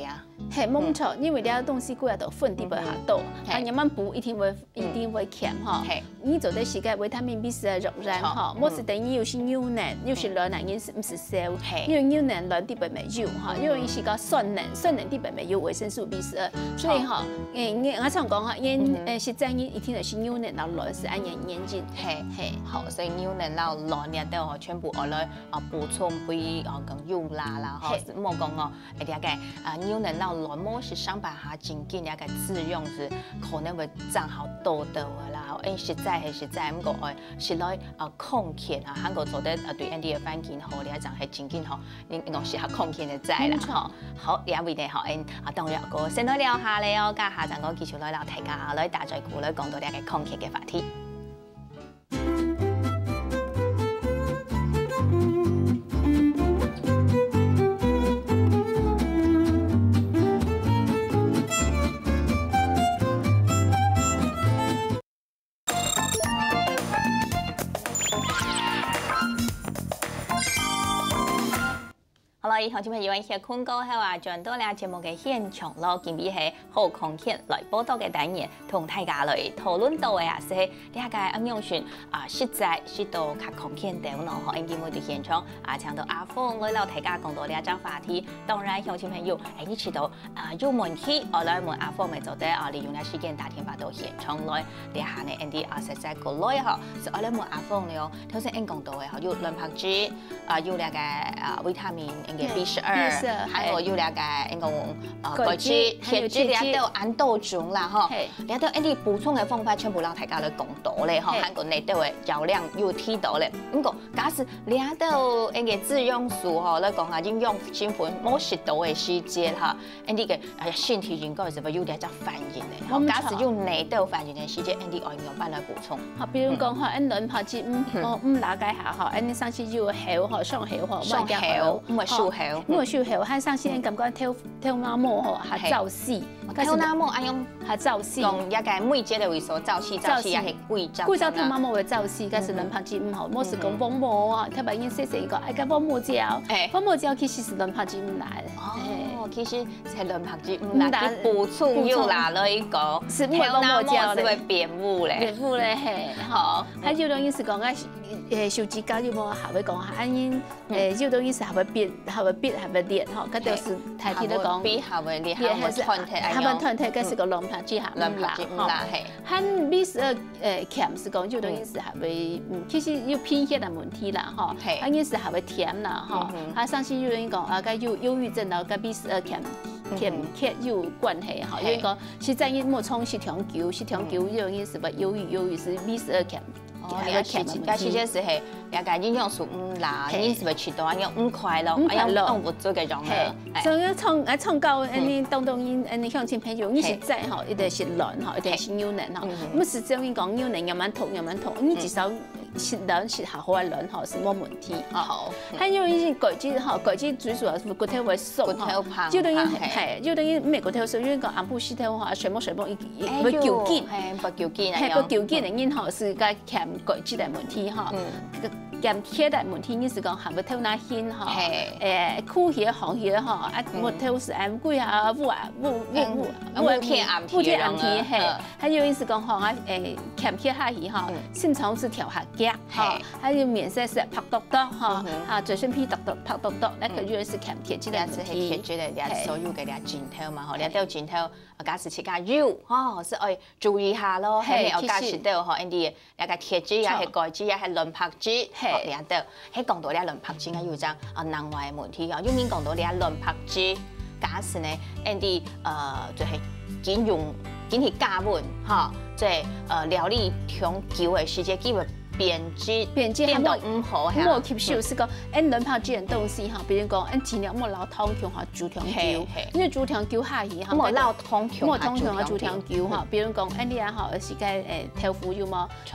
嘿，無錯，嗯。因為這東西過來都粉裡背下肚，嗯。嘿。啊，你慢慢補一定會，嗯。一定會欠吼。嘿。你做得食个維他命B十二，著。吼，嗯。無係等於有食牛奶，有食卵奶，嗯。你係毋係燒？嘿。因為牛奶卵裡背乜有吼，嗯。因為佢係个酸奶，酸奶裡背乜有維生素B十二，所以吼，好。 誒，𠊎，𠊎常講吼，因，嗯哼。誒，食齋人一定愛食牛奶摎卵，係恁樣个原因。嘿，嘿。好，所以牛奶摎卵這兜吼，全部愛來，啊，補充，毋好，啊，講油炸啦，吼，嘿。係莫講哦，誒，這個，啊，牛奶摎卵無係上班下正經，這個滋養係可能會差好多多个啦，吼，誒，食齋係食齋，毋過愛食來，啊，康健啊，還過做得，啊，對𠊎等个環境好，這正係正經吼， 你，你講係較康健个齋啦，嗯，吼。好，這位呢，吼，嗯，啊，當然，過先來尞下咧哦，該下正過繼續來摎大家來打嘴鼓，來講到這個康健个話題。 好了，鄉親朋友，歇睏過後啊，轉到這節目个現場咯，今日係好康健來報到个單元，同大家來討論到个啊，係這個恁樣形啊，食齋食到較康健兜呢，吼，今日在現場啊，請到阿鳳來摎大家講到這隻話題。當然，鄉親朋友，誒，你知道 啊，有問題，愛來問阿鳳乜做得啊，利用這時間打電話到現場來。這下呢，𠊎等啊，實在過來吼，係愛來問阿鳳了哦。頭先𠊎等講到个吼，有卵白質，啊，有這個，啊，維他命，𠊎等个B十二，嘿，B十二，還有有這個，𠊎等講，啊，鈣質，鈣質，還有鐵質，鐵質。這兜恁多種啦吼。嘿。這兜𠊎等補充个方法全部摎大家來講到咧吼，嘿。還過內底个藥量有提到咧。毋過，假使這兜𠊎等个滋養素吼，來講啊，營養成分無食到个時節哈， 𠊎等个，哎呀，身體應該係會有這隻反應个，吼，無錯。假使有內底反應个時節，𠊎等愛仰般來補充？好，比如講，吼，𠊎等卵白質，嗯，嗯。哦，毋罅該下，吼，𠊎等常時有喉，吼，傷喉，吼，傷喉，毋會收喉。吼，毋會收喉，還常時感覺頭，頭那毛，吼，較燥死，哦，頭那毛恁樣較燥死。講這個每節个位所燥死，燥死，燥死也係歸隻，歸隻頭那毛會燥死，該係卵白質毋好，嗯。無係講黃毛啊，特別人細細個，哎，該黃毛焦，哎。黃毛焦其實係卵白質毋罅。 哦，其實係卵白質，嗯，嗯，來去補充有罅了一個，係，頭那毛係會變烏咧。變烏咧，嘿，吼。好。還有種意思講，啊，呃，手指甲有無還會講，啊，因，呃，嗯。有種意思還會變，還會變，還會裂，吼，該就是大體來講，還會變，還會裂，裂，還會斷忒，還會斷忒，該係個卵白質哈，卵白質，嗯，啦，吼。嘿。還B十二 呃，欠係講，有種人係還會，嗯，其實有貧血个問題啦，吼，嘿。啊，人係還會悿啦，吼，嗯哼。啊，常時有人講，啊，該有憂鬱症啦，該B十二欠，嗯哼。欠缺有關係，吼，嘿。有人講，實在人無常食傷久，食傷久，嗯。有人係會憂鬱，憂鬱係B十二欠，哦，還會欠个問題。了解，了解，這個營養素毋罅，嘿。人係會食到恁樣毋快樂，毋快樂。恁樣當無足个樣啊。嘿。哎。所以愛創，愛創造，嗯。恁樣當多人，恁樣鄉親朋友，你實在吼，嘿。一定係卵吼，一定係牛奶吼，嗯哼。毋係只有講牛奶，慢慢討，慢慢討，你至少食卵食較好个卵吼，係無問題吼。好，還有一些果子吼，果子最主要係骨頭會鬆吼，骨頭膨，有的人，膨，嘿。嘿，有的人毋係骨頭鬆，有人講暗晡時頭吼，睡目睡目，會噭緊，哎喲，嘿，會噭緊啊，嘿，會噭緊个人吼，係該欠鈣質个問題吼。嗯。欠鐵个問題，你係講還會頭那暈吼，嘿。誒，呼吸、呼吸吼，啊，嗯。目頭係暗鬼啊，烏啊，烏，烏，嗯，烏，烏，烏天暗地烏天暗地，樣啊，嘿。嗯。還有人係講吼，啊，誒，欠鐵下去吼，嗯。心臟係跳下遽吼，嘿。還有面色係白剁剁吼，嗯哼。啊，嘴唇皮剁剁，白剁剁，該個嗯。就係欠鐵質个問題。也係欠鐵質个，也係所有个這症頭嘛吼，嘿。這兜症頭，假使自家有吼，係愛 注意下咯，嘿，係無有假使到吼，其實恁樣，這個鐵質啊，嘿。係鈣質啊，係卵白質，嘿。吼，這兜，係講到這卵白質啊，有一種，啊，另外个問題哦，有人講到這卵白質，假使呢，恁樣，呃，就係緊用，緊去加溫，吼，即係，呃，料理長久个時間，佢會變質，變質，變到毋好，係啊。無吸收，嗯。係講，恁卵白質个東西吼，比如講，恁盡量莫落湯強吼，煮長久，嘿，嘿。因為煮長久下去吼，莫落湯強，莫湯強吼，煮長久吼，嗯。比如講，恁樣啊吼， 係該，誒，豆腐有無？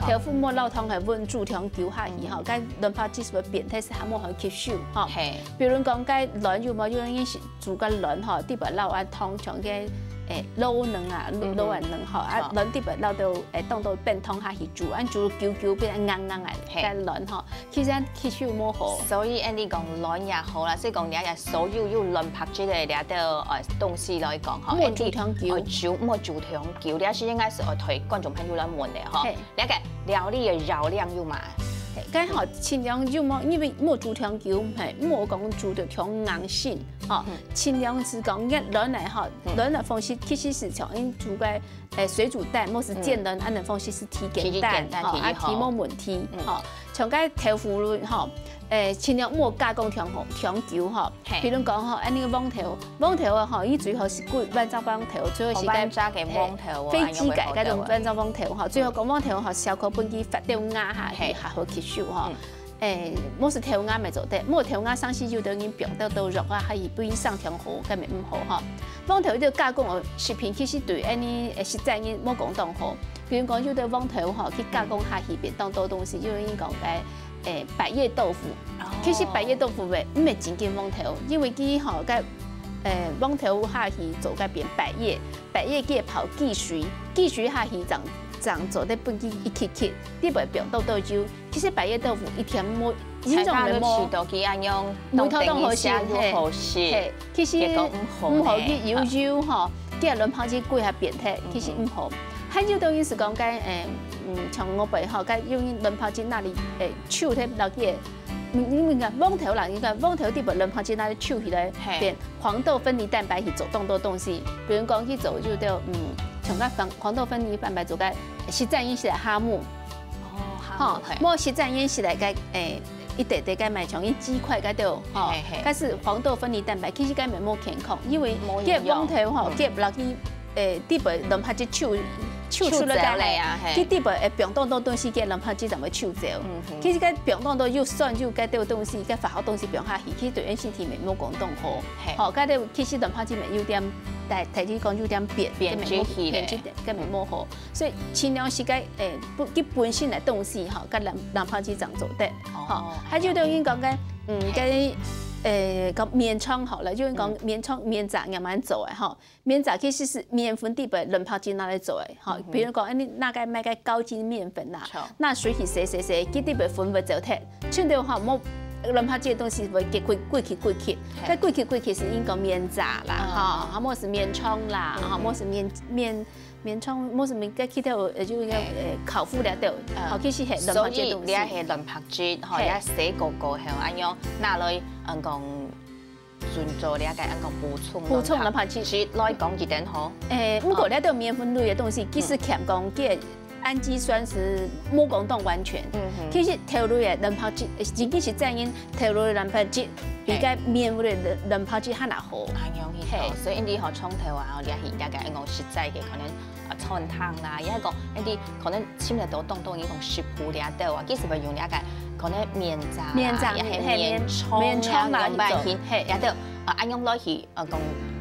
豆腐莫落湯，係溫煮長久下去吼，嗯。該卵白質係會變，但係還無好吸收吼。嘿。比如講，該卵有無？有人係煮个卵吼，底背落啊湯，像該，誒，滷卵啊，嗯哼。滷卵卵吼，啊，好。卵底背落到，誒，當到變湯下去煮，啊，煮久久變硬硬啊，嘿。該卵吼， 其實吸收無好。所以，恁樣講卵也好啦，所以講這個所有有卵白質个這兜，呃，東西來講吼，莫煮恁樣，長久。呃，煮，莫煮長久，這係應該係愛對觀眾朋友來問个吼。嘿。這個料理个熱量有無？嘿，該吼，盡量有無，因為莫煮長久，嘿，莫講煮到強硬性，吼，嗯。盡量係講一卵來吼，嗯。卵个方式其實係像恁煮个 誒，水煮蛋，或是煎卵，嗯。恁樣方式係體簡單，體簡單，吼，啊，體好。體無問題，嗯。吼。像該豆腐類，吼，誒，盡量莫加工傷好，傷久，吼。嘿。比如講，吼，恁樣个黃豆，黃豆啊，吼，佢最好係滾，半隻黃豆，最好係該，哦，半隻个黃豆哦，誒，非基改該種半隻黃豆，吼，恁樣會好兜啊。最好講黃豆，吼，燒烤分佢發酵啊，哈，嘿。較好吸收，吼。嗯。 誒，無係豆芽乜做得，無豆芽生時有兜人放到到肉啊，還係分佢生傷好，該乜毋好吼。黃豆這加工个食品，其實對恁樣，誒，食齋人無講當好。比如講，有兜黃豆吼，去加工下去變當多東西，有人講該，誒，百葉豆腐。哦。其實百葉豆腐乜，毋係真正黃豆，因為佢吼，該，誒，黃豆下去做該變百葉，百葉佢會泡汽水，汽水下去正，正做得分佢一吸吸，裡背放當多油。 其實百葉豆腐一點無，營養乜無，大家都試到佢恁樣，味道當好食，當又好食，嘿，嘿，其實結果毋好呢。毋好，佢油油吼，佢个卵白質過下變態，嗯哼。其實毋好。還有兜人係講該，誒，嗯，像我輩吼，該用卵白質拿來，誒，抽忒落去个，嗯，應該黃豆啦，應該黃豆裡背卵白質拿來抽起來，嘿。變黃豆分離蛋白去做當多東西，比如講去做就叫，嗯，像該黃，黃豆分離蛋白做該食齋人食个蝦蟆。 哦，吼，好，嘿。無食齋人食來个，誒，一垤垤个賣像一雞塊个都，吼，嘿，嘿。但是黃豆分離蛋白，其實根本無健康，因為無營養。該黃豆吼，嗯。該落去，誒，裡背卵白質抽，抽出來个，抽走了啊，嘿。佢裡背會放當多東西，該卵白質正會抽走。嗯哼。其實該放當多又酸又該兜東西，該化學東西放下去，其實對人身體乜無講當好。嘿。吼，該兜其實卵白質乜有點，大，大體講有點變，變質去咧。變質，根本無好。 所以盡量食該，誒，本，佢本身个東西吼，該卵，卵白質正做得。哦，吼，還有兜人講該，嗯，嘿。該，誒，講麵腸好了，有人講嗯。麵腸，麵炸仰般做个吼。麵炸其實係麵粉裡背卵白質拿來做个，吼。嗯哼。比如講，誒，你拿該買該高筋麵粉啦，好。拿水去洗洗洗，佢裡背粉會走忒，像兜吼，無卵白質个東西會結規，規氣規氣，嘿。該規氣規氣係應該麵炸啦，啊。吼，啊，無係麵腸啦，嗯哼。吼，無係麵，麵 麵腸，無係麵，該其他有，呃，就應該，嘿。呃，烤麩了，對。嗯。吼，其實係卵白質个東西。所以這係卵白質，吼，嘿。這洗過過後，恁樣拿來，嗯，講，準做這個，嗯，講補充補充卵白質。卵白質來講，一點吼。誒，毋過哦。這兜麵粉類个東西，其實嗯。欠講，佢个氨基酸係無講當完全。嗯哼。其實豆類个卵白質，呃，真正係真正豆類个卵白質，比嘿。該麵粉類个卵白質還較好。恁樣去嘿。講，所以你吼，從頭啊，吼，你也係大概講食齋个，可能 啊，餐廳啦，也係講，一啲可能尋得到當多一種食譜裡肚啊，其實會用這個可能麵炸啦，麵炸，也係嘿，麵，麵腸啦，麵腸啦，用白去，嘿。也都，啊，恁樣落去，呃，講，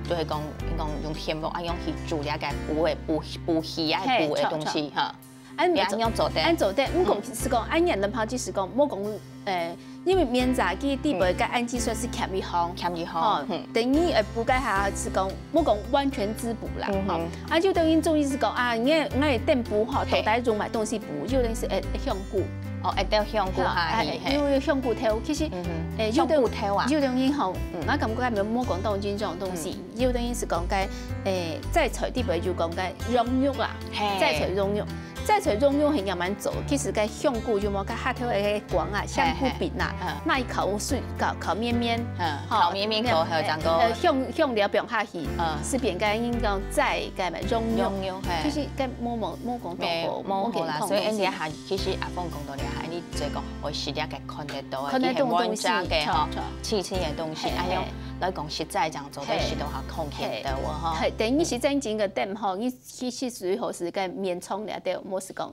就係講，講用電鍋恁樣去煮這個補个，補，補氣啊，嘿，補个東西，著，著。哈。恁你恁樣做得。恁做得，毋過是講，恁樣卵白質是講，莫講，誒，因為棉質佢底背个氨基酸是欠一項，欠一項，吼，等於誒補該下是講，莫講完全滋補啦，吼。啊，就等於中醫是講啊，你愛你愛點補吼，到底用麼東西補，就等於是誒香菇。哦，一定要香菇哈，因為香菇頭，其實誒，就等於，就等於吼，我感覺還沒有莫講到這種東西。 就等於是講該，誒，齋菜底背就講該羊肉啊，嘿，齋菜羊肉，齋菜羊肉係仰般做，其實該香菇有無？該下頭个梗啊，香菇片啊，拿去烤水，烤烤綿綿，嗯，吼，烤綿綿過後，正過，呃，香香料放下去，嗯，係變該應該齋該嘛羊肉，羊肉，嘿，其實該無無無講到好，無好啦，所以恁樣下，其實阿鳳講到了，恁樣最講，我食了个看得到，看得到東西，个吼，脆脆个東西，哎喲。 來講實在講，做得食到較康健个哦，吼。係，等於是正經个店吼，你其實最好係該眠床裡底，莫係講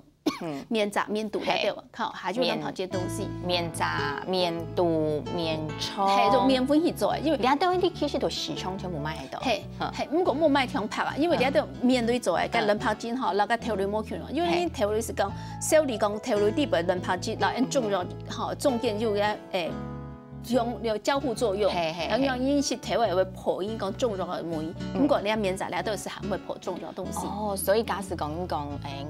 棉質棉肚裡底，吼，還有卵白質東西。棉質、棉肚、棉床。係，用棉粉去做，因為這兜你其實都市場全部買得到。係，係，毋過莫買忒白啊，因為這兜棉類做个，該卵白質吼，摎該豆類無共樣，因為你豆類係講，照理講豆類底背卵白質，摎恁中藥吼，中間有个誒。 相互交互作用，係係係，然後因為豆類會補，因講中藥个味，毋過你看棉質這兜係還會補中藥東西。哦，所以假使講講，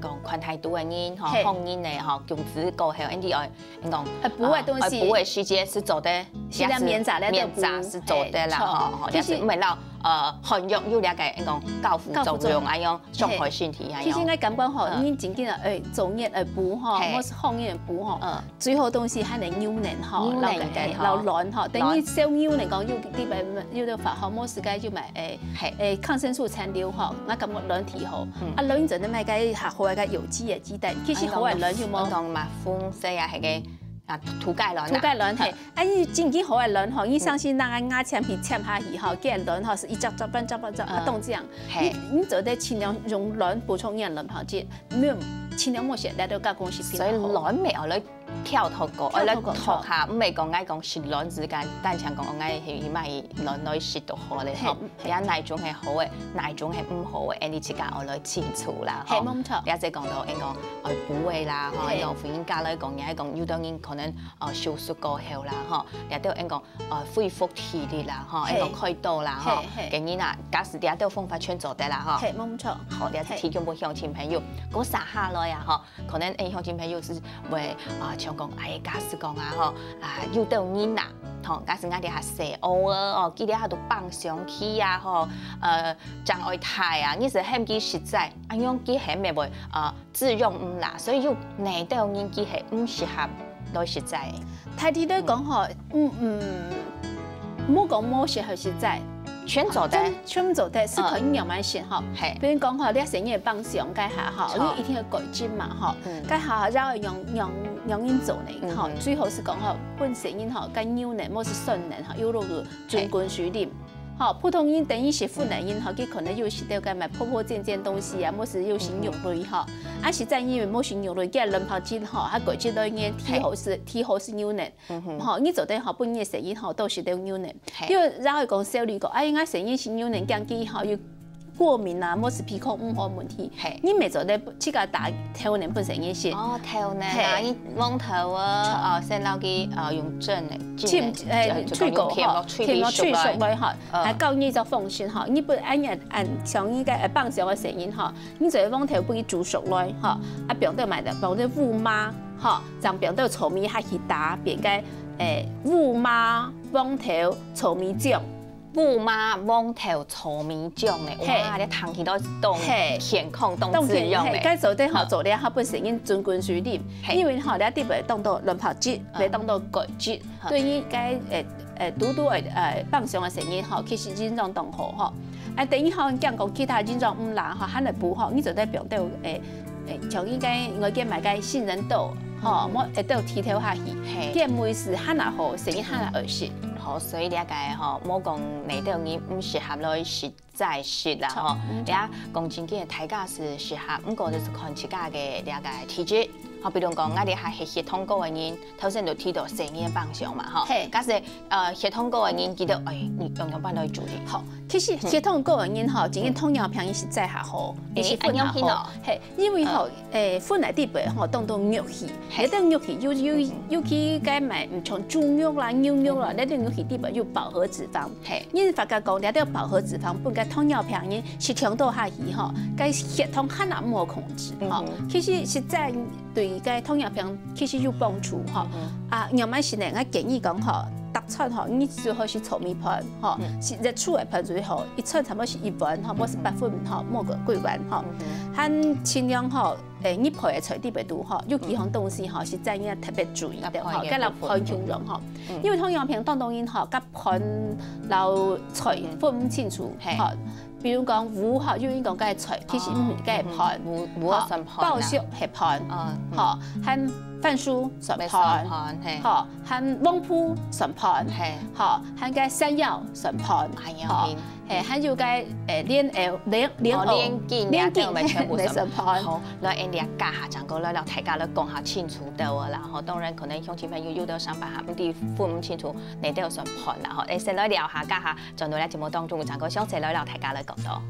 誒，講看太多个人吼，係，胖人个吼，工資過後，恁樣愛講，誒，補个東西，呃，補个時節係做得，係啦，棉質這兜補，棉質係做得啦，係，吼，吼，其實也係毋會摎，呃，寒藥有這個，講交互作用，交互作用。哎喲，傷害身體，哎喲。其實𠊎感覺吼，嗯，你真正愛做熱愛補吼，係，或是放熱補吼，嗯。 最好東西還係牛奶吼，牛奶，摎个，嘿，摎卵吼，等於燒牛奶講，有地方有个法吼，無時間就買，誒，係，誒，抗生素殘留吼，𠊎感覺卵忒好。啊，卵真的買个較好个有機个雞蛋，其實好个卵有無？講嘛，紅色啊，係个啊，土雞卵啊。土雞卵，係，啊，你真正好个卵吼，你相信那個牙籤皮籤下去吼，該卵吼係一隻隻半隻半隻啊，當這樣，係，你你做得盡量用卵補充營養卵白質，沒有，盡量莫選那個加工食品。所以卵沒有了 挑擇過，愛來擇下，毋係講愛講食卵之間，單淨講愛去買卵來食就好咧吼。係，係。也哪種係好个，哪種係毋好个，恁樣自家愛來清楚啦吼。係，無錯。也係講到，應講愛補个啦吼，係。應講婦人家來講，也係講有兜人可能呃手術過後啦吼，也都應講呃恢復體力啦吼，係。應講開刀啦吼。係，係。今日啊，假使這兜方法全做得啦吼。係，無錯。好，也係提供分鄉親朋友，過接下來啊吼。 可能誒鄉親朋友係會啊，像講哎，假使講啊吼，啊有兜人啊，吼，假使𠊎兜下細阿仔哦，佢兜下都放上去啊吼，呃，正愛大啊，你係喊佢食齋，恁樣佢喊乜會呃自用毋罅，所以有哪兜人佢係毋適合來食齋。大體來講吼，嗯嗯，莫講無適合食齋，全做得。啊，全全做得，係看你仰般選吼。 係。比如講吼，你細人放上該下吼，著。你一定愛改進嘛吼。嗯。該下下愛仰仰仰般做呢吼，嗯哼。最好係講吼，分細人吼，該牛奶，無係酸奶吼，有落去準滾水啉。吼，普通人等於係粉奶人吼，佢可能有食到該麼个泡泡煎煎東西啊，無係有食肉類吼。啊，實在因為無食肉類，佢卵白質吼，還改進到該體好係體好係牛奶。 吼，你做得吼，分你个細人吼，都食到牛奶。係。又然後講小李講，哎，𠊎細人食牛奶，驚佢吼有過敏啊，無係脾胃毋好問題。係。你乜做得自家打豆奶分細人食。哦，豆奶啊，係。你黃豆啊，哦，先摎佢呃用蒸个，浸，誒，就就用水過吼，浸落水熟來吼，嗯。還教你做方式吼，你分恁樣恁像你个呃放上个細人吼， 你做黃豆分佢煮熟來吼，啊，放到麼个，放到烏麻吼，正放到糙米下去打，變个誒烏麻黃豆糙米醬。烏麻黃豆糙米醬呢，係。哇，你聽起來當係。健康、當滋養呢。當健，係，該做得吼，嗯。做了後分細人準滾水啉，係。因為吼，你底背當多卵白質，嗯。會當多鈣質，好。對於該誒 誒，堵堵誒，誒，放鬆个時間吼，其實營養當好吼。啊，等於吼，講講其他營養毋罅吼，還來補吼，你做得放到誒誒，像應該外間買个杏仁豆吼，莫會到剃頭下去，係。健胃是還來好，生意還來好食。好，所以了解吼，莫講哪兜人毋適合來食齋食啦吼。著，嗯，著。了解講真个，大家是適合，毋過就是看自家个了解體質。好，比如講，𠊎這下係血糖高个人，頭先就提到食物个方向嘛，吼。嘿。假使，呃，血糖高个人，佢兜，哎，你仰般來注意？好，其實血糖高个人吼，今日糖尿病佢實在還好，佢係分還好。哎，恁樣哦。嘿，因為吼，誒，分來底背吼，當多肉類，嘿。這兜肉類尤尤尤其該買，嗯，像豬肉啦、牛肉啦，這兜肉類底背有飽和脂肪。嘿。人發覺講，這兜飽和脂肪分該糖尿病人食忒多下去吼，該血糖還係無控制吼。其實實在 對該糖尿病其實有幫助吼。啊，仰般食呢？𠊎建議講吼，逐餐吼，你最好食糙米飯吼，食熱煮个飯最好，一餐差不多食一碗吼，無食八分吼，無過幾碗吼。還盡量吼，誒，你配个菜底背肚吼，有幾項東西吼，實在你愛特別注意个吼，特別个該摎飯共樣吼。因為糖尿病當多人吼，甲飯摎菜分毋清楚吼。 比如講芋吼，有人講該係菜，其實毋係，該係飯。芋，芋吼，算飯啦。吼，包粟係飯，嗯，嗯。吼，還番薯算飯，乜算飯，嘿。吼，還黃瓠算飯，嘿。吼，還該山藥算飯，哎呀，吼，嘿。嘿，還有該，誒，蓮藕，蓮，蓮藕，哦，蓮根，蓮根，這兜乜全部算。乜算飯。好，來，恁樣這下正過來摎大家來講較清楚兜仔啦，吼，當然可能鄉親朋友有兜想法還毋知分毋清楚，哪兜算飯啦，吼，誒，先來尞下，這下 轉到這節目當中，有正過詳細來摎大家來講到。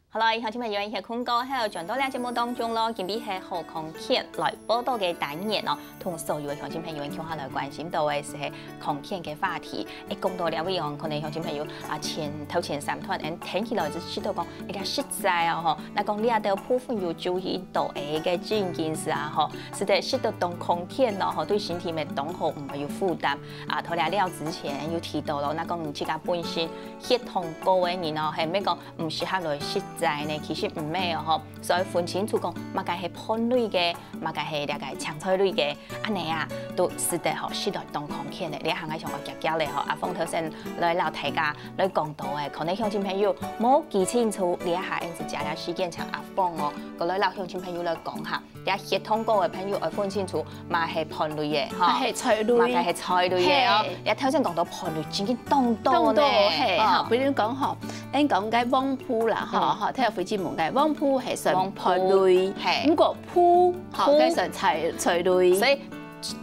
好了，鄉親朋友，歇睏過後，轉到這節目當中咯，今晡日係好康健來報到个單元哦，同所有个鄉親朋友共下來關心到个係康健个話題。誒，講到這位哦，可能鄉親朋友啊，前，頭前三段，誒，聽起來就知道講，誒，較實在哦，吼。若講這兜部分有注意到，誒，个正經係啊，吼，係得食到當康健咯，吼，對身體乜當好，毋會有負擔。啊，頭來尞之前有提到咯，若講你自家本身血糖高个人哦，係毋係講 毋適合來食齋呢？其實毋係哦，吼。所以分清楚講，麼个係飯類个，麼个係這个青菜類个，恁樣啊，都係得吼，食到當康健个。這下𠊎想愛遽遽咧吼，阿峰頭先來摎大家來講到个，可能鄉親朋友無記清楚，這下恁樣就借這時間請阿峰哦，過來摎鄉親朋友來講下。 這血糖高个朋友愛分清楚，麼个係飯類个，吼，麼个係菜類，麼个係菜類个哦。嘿。這頭先講到飯類，真經當多呢。當多，嘿，哦。吼，比如講吼，𠊎講該黃瓠啦，吼，嗯。吼，頭先輝姊問个黃瓠係算飯類，黃瓠，嘿。毋過瓠，吼，瓠。該算菜，菜類。所以，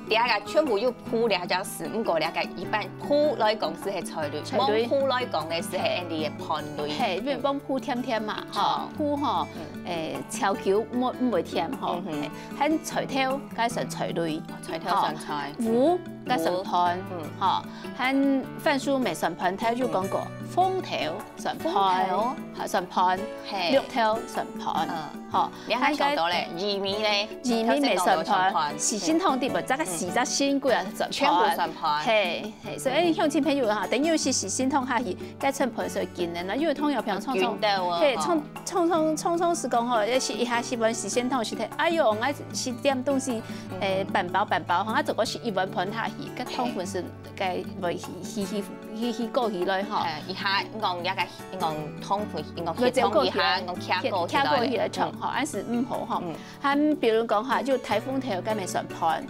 這个全部有瓠這隻字，毋過這个一般瓠來講係菜類，菜類。黃瓠來講呢係恁樣个飯類。嘿，因為黃瓠甜甜嘛，吼，哦。瓠吼，嗯。 誒，超級毋，毋會甜吼。嗯哼。嘿，還菜頭，該算菜類。菜頭算菜。吼，芋，該算飯。芋。嗯。吼，還番薯乜算飯，頭有講過，嗯。紅豆算飯，紅豆。吼，算飯，嘿。綠豆算飯。嗯。吼，你還還該想到咧，薏米咧，薏米乜算飯，頭先講到有算飯。四神湯底背，這个四隻神鬼啊，算飯。全部算飯。嘿，嘿，所以鄉親朋友哈，等於係四神湯下去， 該成分所以緊个啦，因為糖尿病常常，緊到啊，嘿，吼。常，常常，常常係講吼，要食一下食碗四神湯，食忒，哎喲，𠊎食點東西，嗯。誒，半飽半飽，吼，啊，結果食一碗飯下去，該糖分係該會稀稀稀稀過起來吼。誒，一下，你講這个，你講糖分，你講血糖一下，你講徛過起來，徛過起來，嗯。吼，還係毋好吼。嗯。還比如講哈，就大紅豆該乜算飯。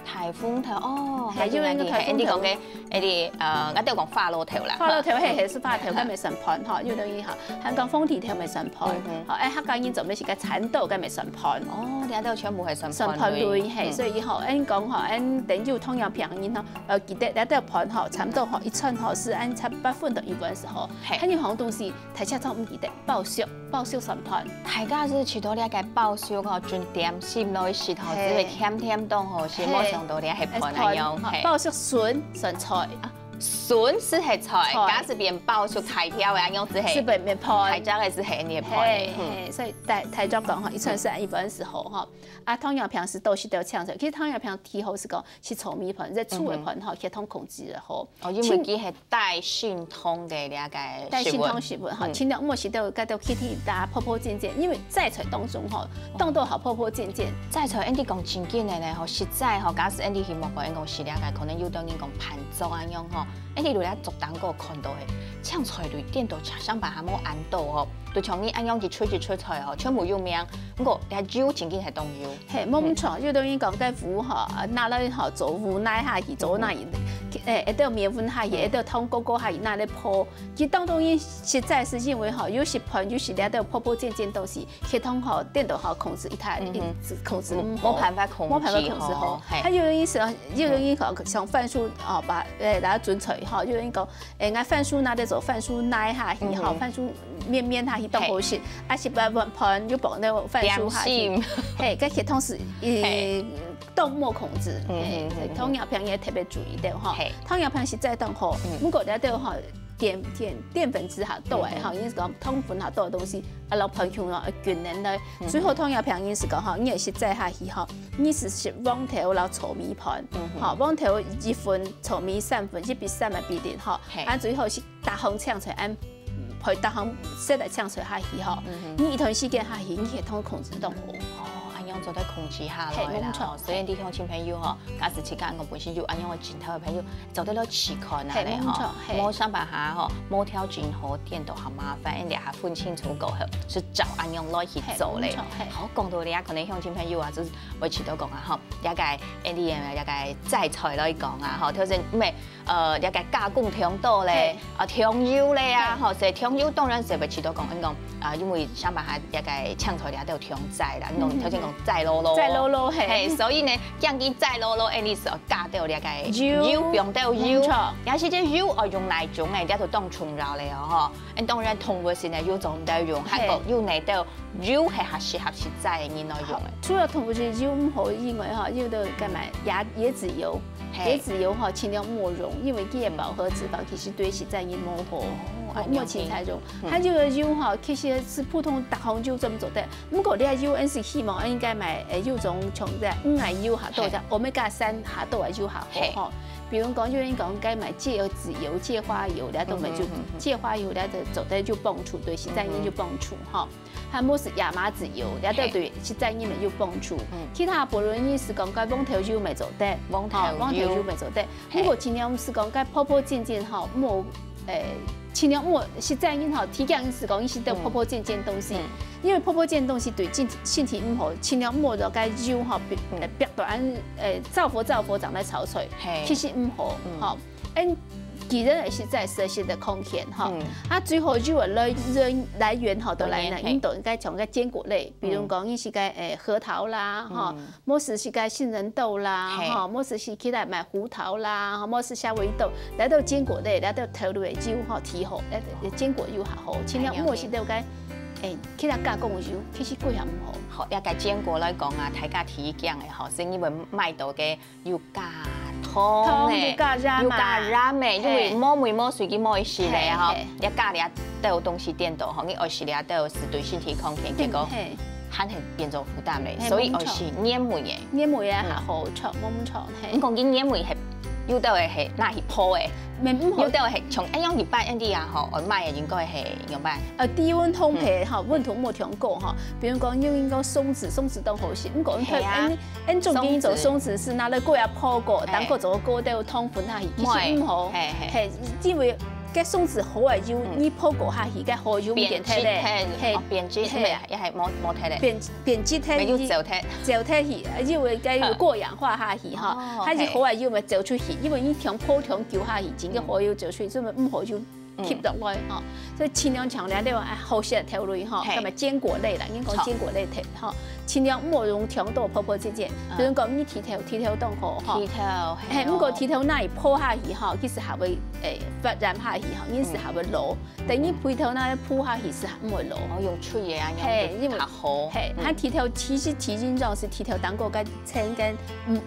大紅豆，哦，嘿，因為該大紅豆，嘿，你講个，誒，你，呃，𠊎兜講花露豆啦。花露豆，嘿，嘿，係花豆，該乜算飯吼，有等於吼，還講紅提豆乜算飯，嗯哼。吼，誒，客家人做乜係个蠶豆，該乜算飯。哦，這兜全部係算飯類。算飯類，嘿，嗯。所以吼，𠊎講吼，𠊎等有糖尿病人吼，呃，記得這兜飯吼，差不多吼，一餐吼，係恁七八分到一碗時候，嘿。還有好東西，大家都毋記得。 包粟，包粟算飯。大家係食到這个包粟吼，準點心來食吼，嘿。只會甜甜當好食，嘿。無想到這係飯恁樣，嘿。包粟筍算菜。啊，筍係係菜，菜。假使變包粟大條个恁樣係係，係變，變飯。大隻个係係恁樣飯。嘿，嗯。嘿，所以大，大眾講吼，一餐係一碗係好吼。啊，糖尿病係多食到青菜，其實糖尿病最好係講食糙米飯，這粗个飯吼，嗯哼。血糖控制得好。 哦，因為佢係帶升糖个這个食物。帶升糖食物吼，嗯。盡量毋好食到該兜起起打泡泡煎煎，因為齋菜當中吼，當多好泡泡煎煎。齋菜，恁樣講正經个呢吼，實在吼，假使恁樣去莫講講食這个，可能有兜人講飯粥恁樣吼，哎，你如果做蛋糕看到个，青菜類顛倒相反還無恁多哦，就像你恁樣一出一出菜哦，全部有名，毋過這油正經係當油。嘿，無錯，有等於講該糊吼，啊拿來吼做糊泥下去，做泥，誒，一兜麵粉下去，一兜湯膏膏下去，拿來泡。其實當中因實在是因為吼，有時盆，有時這兜泡泡煎煎東西，血糖吼，顛倒吼控制一太，控制毋好，無辦法控制，無辦法控制吼。還有人意思啊，有人意思像番薯哦，把誒，然後準備吼，有人講，誒，拿番薯拿來做番薯泥下去吼，番薯綿綿下去當好食，啊是把碗盤又放那番薯下去，嘿，該血糖是誒。 都無控制，嘿，糖尿病也特別注意到吼。糖尿病實在當好，毋過這兜吼，澱澱澱粉質較多誒吼，因為講糖分較多个東西，啊，老朋友咯，均衡來。最好糖尿病因是講吼，你也實在下去吼，你是食黃豆摎糙米飯，吼，黃豆一份，糙米三份，一比三个比例吼，啊，最好是 逐項青菜恁配逐項色个青菜下去吼，你一段時間下去，你血糖控制當好。哦，恁樣做得控制下來啦。嘿，無錯。所以弟兄親朋友吼，假使自家講本身有恁樣个症頭个朋友，做得來試看啊咧吼。嘿，無錯，嘿。無想辦法吼，無調整好，顛倒較麻煩，人家還分清楚過後，是照恁樣來去做咧。嘿，無錯，嘿。好，講到這，可能鄉親朋友啊，就是會試著講啊吼，這个Andy這个齋菜來講啊吼，頭先毋係 呃，這个加工忒多咧，啊，忒油咧啊，吼，所以忒油當然係會試著講，講啊，因為想辦法這个青菜這兜忒齋啦，你講頭先講齋囉囉，齋囉囉，嘿，嘿，所以呢，將佢齋囉囉，哎，你係愛加兜這个油，油，放兜油，無錯。也係這油愛用哪種誒，這就當重要咧哦，吼。嗯，當然動物性个油做毋得用，還有哪兜 油係較適合食齋个人來用个。除了動物性油毋好以外，吼，有个該麼个椰椰子油，嘿。椰子油吼，盡量莫用，因為佢个飽和脂肪其實對食齋人無好，哦，莫盡常用。還有个油吼，其實係普通逐項油做毋做得。毋過你个油，𠊎係希望應該買，誒，有種像這魚个油較多，像omega三較多个油較好，嘿。吼。比如講，有人講該買芥子油、芥花油，這兜乜就，芥花油這兜做得有幫助，對食齋人有幫助，吼。 還無係亞麻籽油，這兜對食齋人乜有幫助。其他無論你係講該黃豆油乜做得，黃豆油。吼，黃豆油乜做得。嘿。毋過盡量係講該泡泡煎煎吼，莫，誒，盡量莫食齋人吼，提醒係講，你食兜泡泡煎煎東西。因為泡泡煎東西對身，身體毋好，盡量莫落該油吼，逼，逼到恁，誒，燥火燥火正來炒菜，嘿。其實毋好，吼。 嗯，既然係食齋，食个空間吼，啊，最好油个來源，來源吼，就來呢，嘿。你都應該從該堅果類，比如講，你係該，誒，核桃啦，吼，無係係該杏仁豆啦，嘿。吼，無係係起來買胡桃啦，吼，無係夏威夷豆，來到堅果類，來到頭路个油吼，提好，來堅果油較好，盡量莫係到該，誒，起來加工油，其實幾下毋好。好，這个堅果來講啊，大家提醒个吼，係因為買到个 又加糖誒，糖又加鹽啊。又加鹽誒，因為無味無水佢無愛食咧吼。嘿，嘿。你加了兜東西顛倒吼，你愛食了兜係對身體康健，結果，嘿。還係變做負擔咧，嘿，所以愛食原味誒。原味誒，嗯。較好，著，無錯，嘿。你講緊原味係有兜誒係拿去泡誒，有兜誒係像，誒，用一般Andy啊吼，愛買誒應該係仰般？呃，低溫烘焙吼，溫度莫忒高吼，比如講用一個松子，松子當好食，毋過，嘿啊。 𠊎總經做松子係拿來過啊泡過，嘿。當過做過兜湯粉下去，其實毋好。嘿，嘿。嘿，因為該松子好个油，嗯。你泡過下去，該好油毋見忒咧。變質忒，嘿。哦，變質，嘿。毋係，也係無，無忒咧。變，變質忒，沒有走忒。走忒去，因為該有過氧化下去吼，哦，它係好个油毋走出去，因為你忒泡忒久下去，真个好油走出去，所以毋好油 嗯。吸落來吼。所以盡量強調這種，哎，好食个豆類吼，嘿。該麼堅果類啦，應該講堅果類豆吼，盡量莫用忒多泡泡煎煎。嗯。比如講你剃頭，剃頭當好吼。剃頭，嘿，嘿哦。毋過剃頭若係泡下去吼，其實還會，誒，發炎下去吼，因此還會老。嗯。等於肥頭若係鋪下去係毋會老。哦，用吹个啊，嘿，因為較好。嘿，嗯。佢剃頭其實剃真正係剃頭當過該層跟，嗯，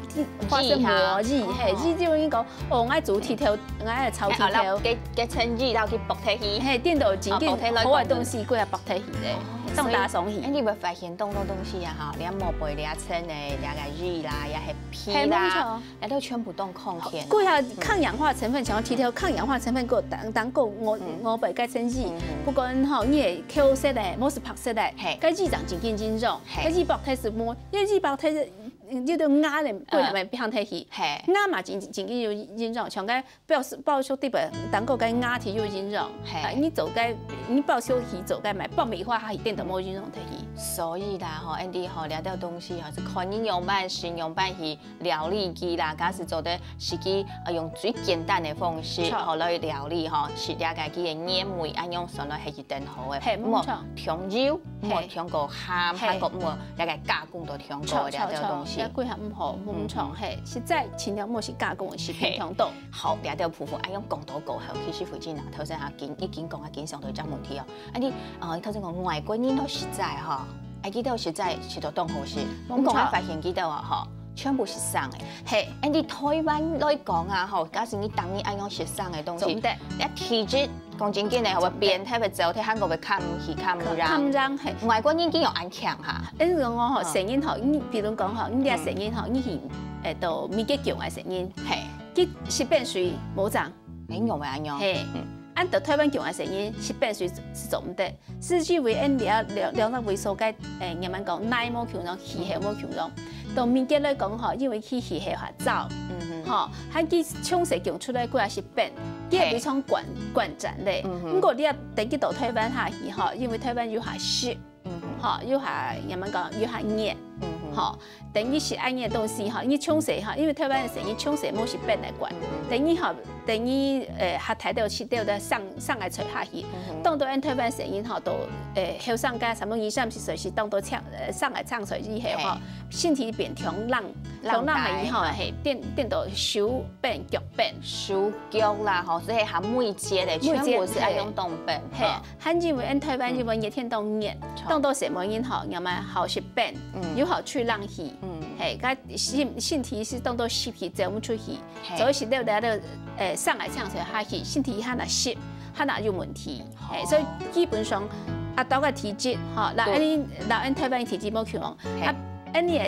花生膜，膩哈。膩，嘿，哦。膩就應該講，哦，𠊎做剃頭，𠊎个炒剃頭。哎，啊，該，該層膩，然後去剝忒去。嘿，顛倒正經好个東西，過來剝忒去咧，哦，當打爽去。所以，哎，你有沒有發現，當多東西啊，哈，連毛背、連層的、連个膩啦，也係皮啦，嘿，無錯。那都全部都抗天。過下抗氧化成分，像剃頭抗氧化成分，過當，當過我，嗯。我背該層膩，嗯哼。不管吼，你係口色的，無係白色的，嘿。該膩長正經真重，嘿。該膩剝忒係無，因為膩剝忒係嗯，這个芽呢，嗯。本來放忒去，嘿。芽嘛真，真緊有營養，像該包，包粟底背，當个該芽體有營養，嘿。啊，你做該，你包粟去做該買爆米花，還一點都無營養忒去。所以啦，吼，恁樣吼，這兜東西吼，係看你仰般食，仰般去料理佢啦，假使做得食佢，呃，用最簡單个方式，著。吼，來料理吼，食這个佢个原味，恁樣算來係一等好个。嘿，毋好無錯。忒油，毋好嘿。忒過鹹，嘿。還過毋好這个加 工都忒過了，著，著，這東西。這幾項毋好，毋好，嗯，嗯。嘿，實在盡量莫食加工个食品忒多。好，這條部分，哎，用講到過後，其實慧君啊，頭先啊，經，已經講啊，經常都有這問題哦。啊，你，呃，頭先講外國人都實在吼，哎，佢兜實在食到當好食，毋錯。毋過𠊎發現佢兜啊，吼，全部係生个。嘿。哎，你台灣來講啊，吼，假使你當日恁樣食生个東西，做毋得。你體質 講真經个，會變，特別走，特還過會看毋起、看毋讓。看毋讓，嘿。外國人經有恁強哈。恁樣講吼，嗯。細人吼，你比如講吼，你這細人吼，你去，誒，到美國強个細人，嘿。佢食冰水無正。哎，有無恁樣？嘿。嗯。恁到台灣強个細人，食冰水係做毋得，係因為恁了了了那位所該，誒，人們講，耐無共樣，氣候無共樣。到美國來講吼，因為佢氣候較燥，嗯哼。吼，還佢從細強出來，佢也食冰。 佢係非常慣，慣習咧。嗯哼。毋過你愛等佢到台灣下去吼，因為台灣又較濕，嗯哼。吼，又較，人們講又較熱，嗯哼。吼，等於食恁樣个東西吼，你從細吼，因為台灣个細人從細無食冰來慣，嗯哼。等於吼，等於，呃，較大兜食兜个生，生个菜下去，嗯哼。當多𠊎台灣細人吼，都，呃，後生个差不多二三十歲時，當多青，呃，生个青菜以後吼，嘿。身體變強冷，冷強冷下去吼，帶。嘿，變，變到手冰、腳冰。手 腳啦，吼，所以還每節的，每節，全部係愛用凍冰，嘿，吼。還因為𠊎台灣因為熱天當熱，嗯。當多細妹人吼，人嘛好食冰，嗯。又好吹冷氣，嗯。嘿，佢身，身體係當多濕氣走毋出去，嘿。所以食了了，誒，生个青菜下去，身體還那濕，還那有問題，嘿，哦。所以基本上，啊，大家體質，吼，那對。恁樣，那恁台灣體質無共樣，嘿。啊， 恁樣，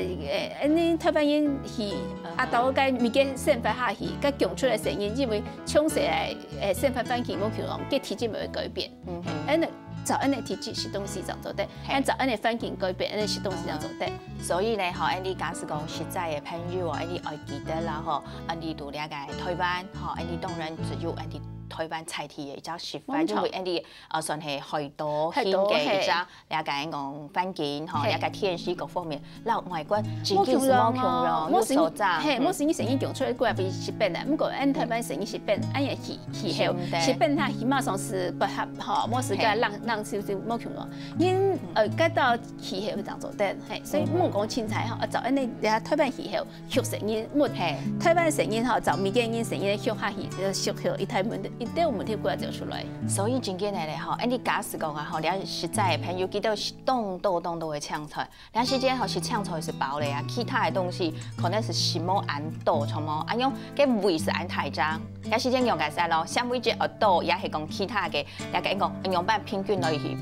誒，恁樣台灣人去，嗯。啊，到該物件生活下去，該降出來聲音，因為從細來，誒，生活環境無共樣，該體質會改變。嗯哼。恁樣，照恁樣體質食東西正做得，嘿。恁照恁樣環境改變，恁樣食東西正做得。所以呢，吼，恁樣假使講實在个朋友哦，恁樣愛記得啦，吼，恁樣讀了解台灣，吼，恁樣當然只有恁樣台灣在地个一隻食法，無錯。因為恁樣，呃，算係海島型个一隻 了解講環境，吼，嘿。了解天時各方面，摎外國真經係無共樣，無共樣哦。有所在。嘿，嗯。無係你聲音降出來，過來比食冰个，毋過𠊎台灣聲音食冰，恁樣氣，氣候，真的。食冰它起碼上係不合，吼，無係个冷，嘿。冷少少無共樣。因，呃，該到氣候會當做得，嘿，所以嗯。莫講凊彩吼，啊，照恁樣，人家台灣氣候 畜生人，目，嘿。台灣生人吼，照美國人生人畜下去，就畜畜一大問，一堆問題過來走出來。所以真經个咧吼，恁樣假使講啊吼，你實在个朋友，佢兜食當多當多个青菜，你時間吼食青菜係飽个啊，其他个東西可能係食無恁多，著無？恁樣个胃係恁大張，你時間用个使咯，纖維質又多，也係講其他个，也个講樣般平均落去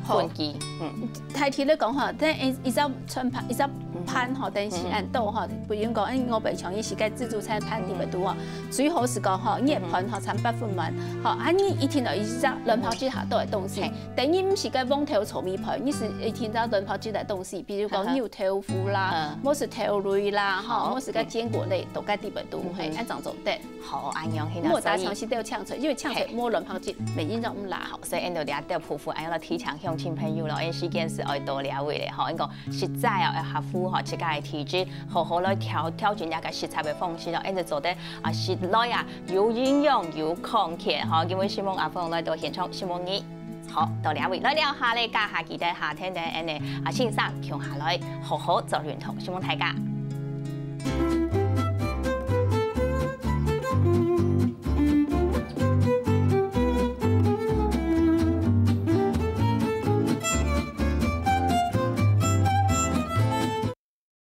分佢，嗯。 大體來講吼，但一，一隻餐盤，一隻盤吼，嗯。等於係恁多吼，嗯。比如講，𠊎平常時个自助餐盤裡背肚吼，嗯。最好係講吼，你个盤吼，嗯。餐八分滿，吼，啊你一定愛一隻卵白質較多个東西，嘿。等於毋係个黃豆炒米飯，你係一定愛卵白質个東西，比如講，呵呵。油豆腐啦，嗯。無係豆類啦，吼，好。無係个堅果類，嗯。都該裡背肚，嗯哼。嘿，恁樣做得。 好，恁樣，莫打算食到青菜，因為青菜無卵白質，嘿。免營養毋啦。好，所以𠊎兜這兜部分，恁樣來提醒鄉親朋友咯，因為時間係愛到了位咧，吼，𠊎講實在哦，愛合乎吼自家个體質，好好來調，調整這个食材个方式咯，恁樣做得啊，食來啊，有營養，有康健，吼，今晡日承蒙阿鳳來到現場，承蒙你。好，到了位，來尞下咧，加下記得下天天恁樣啊，先生共下來，好好做運動，承蒙大家。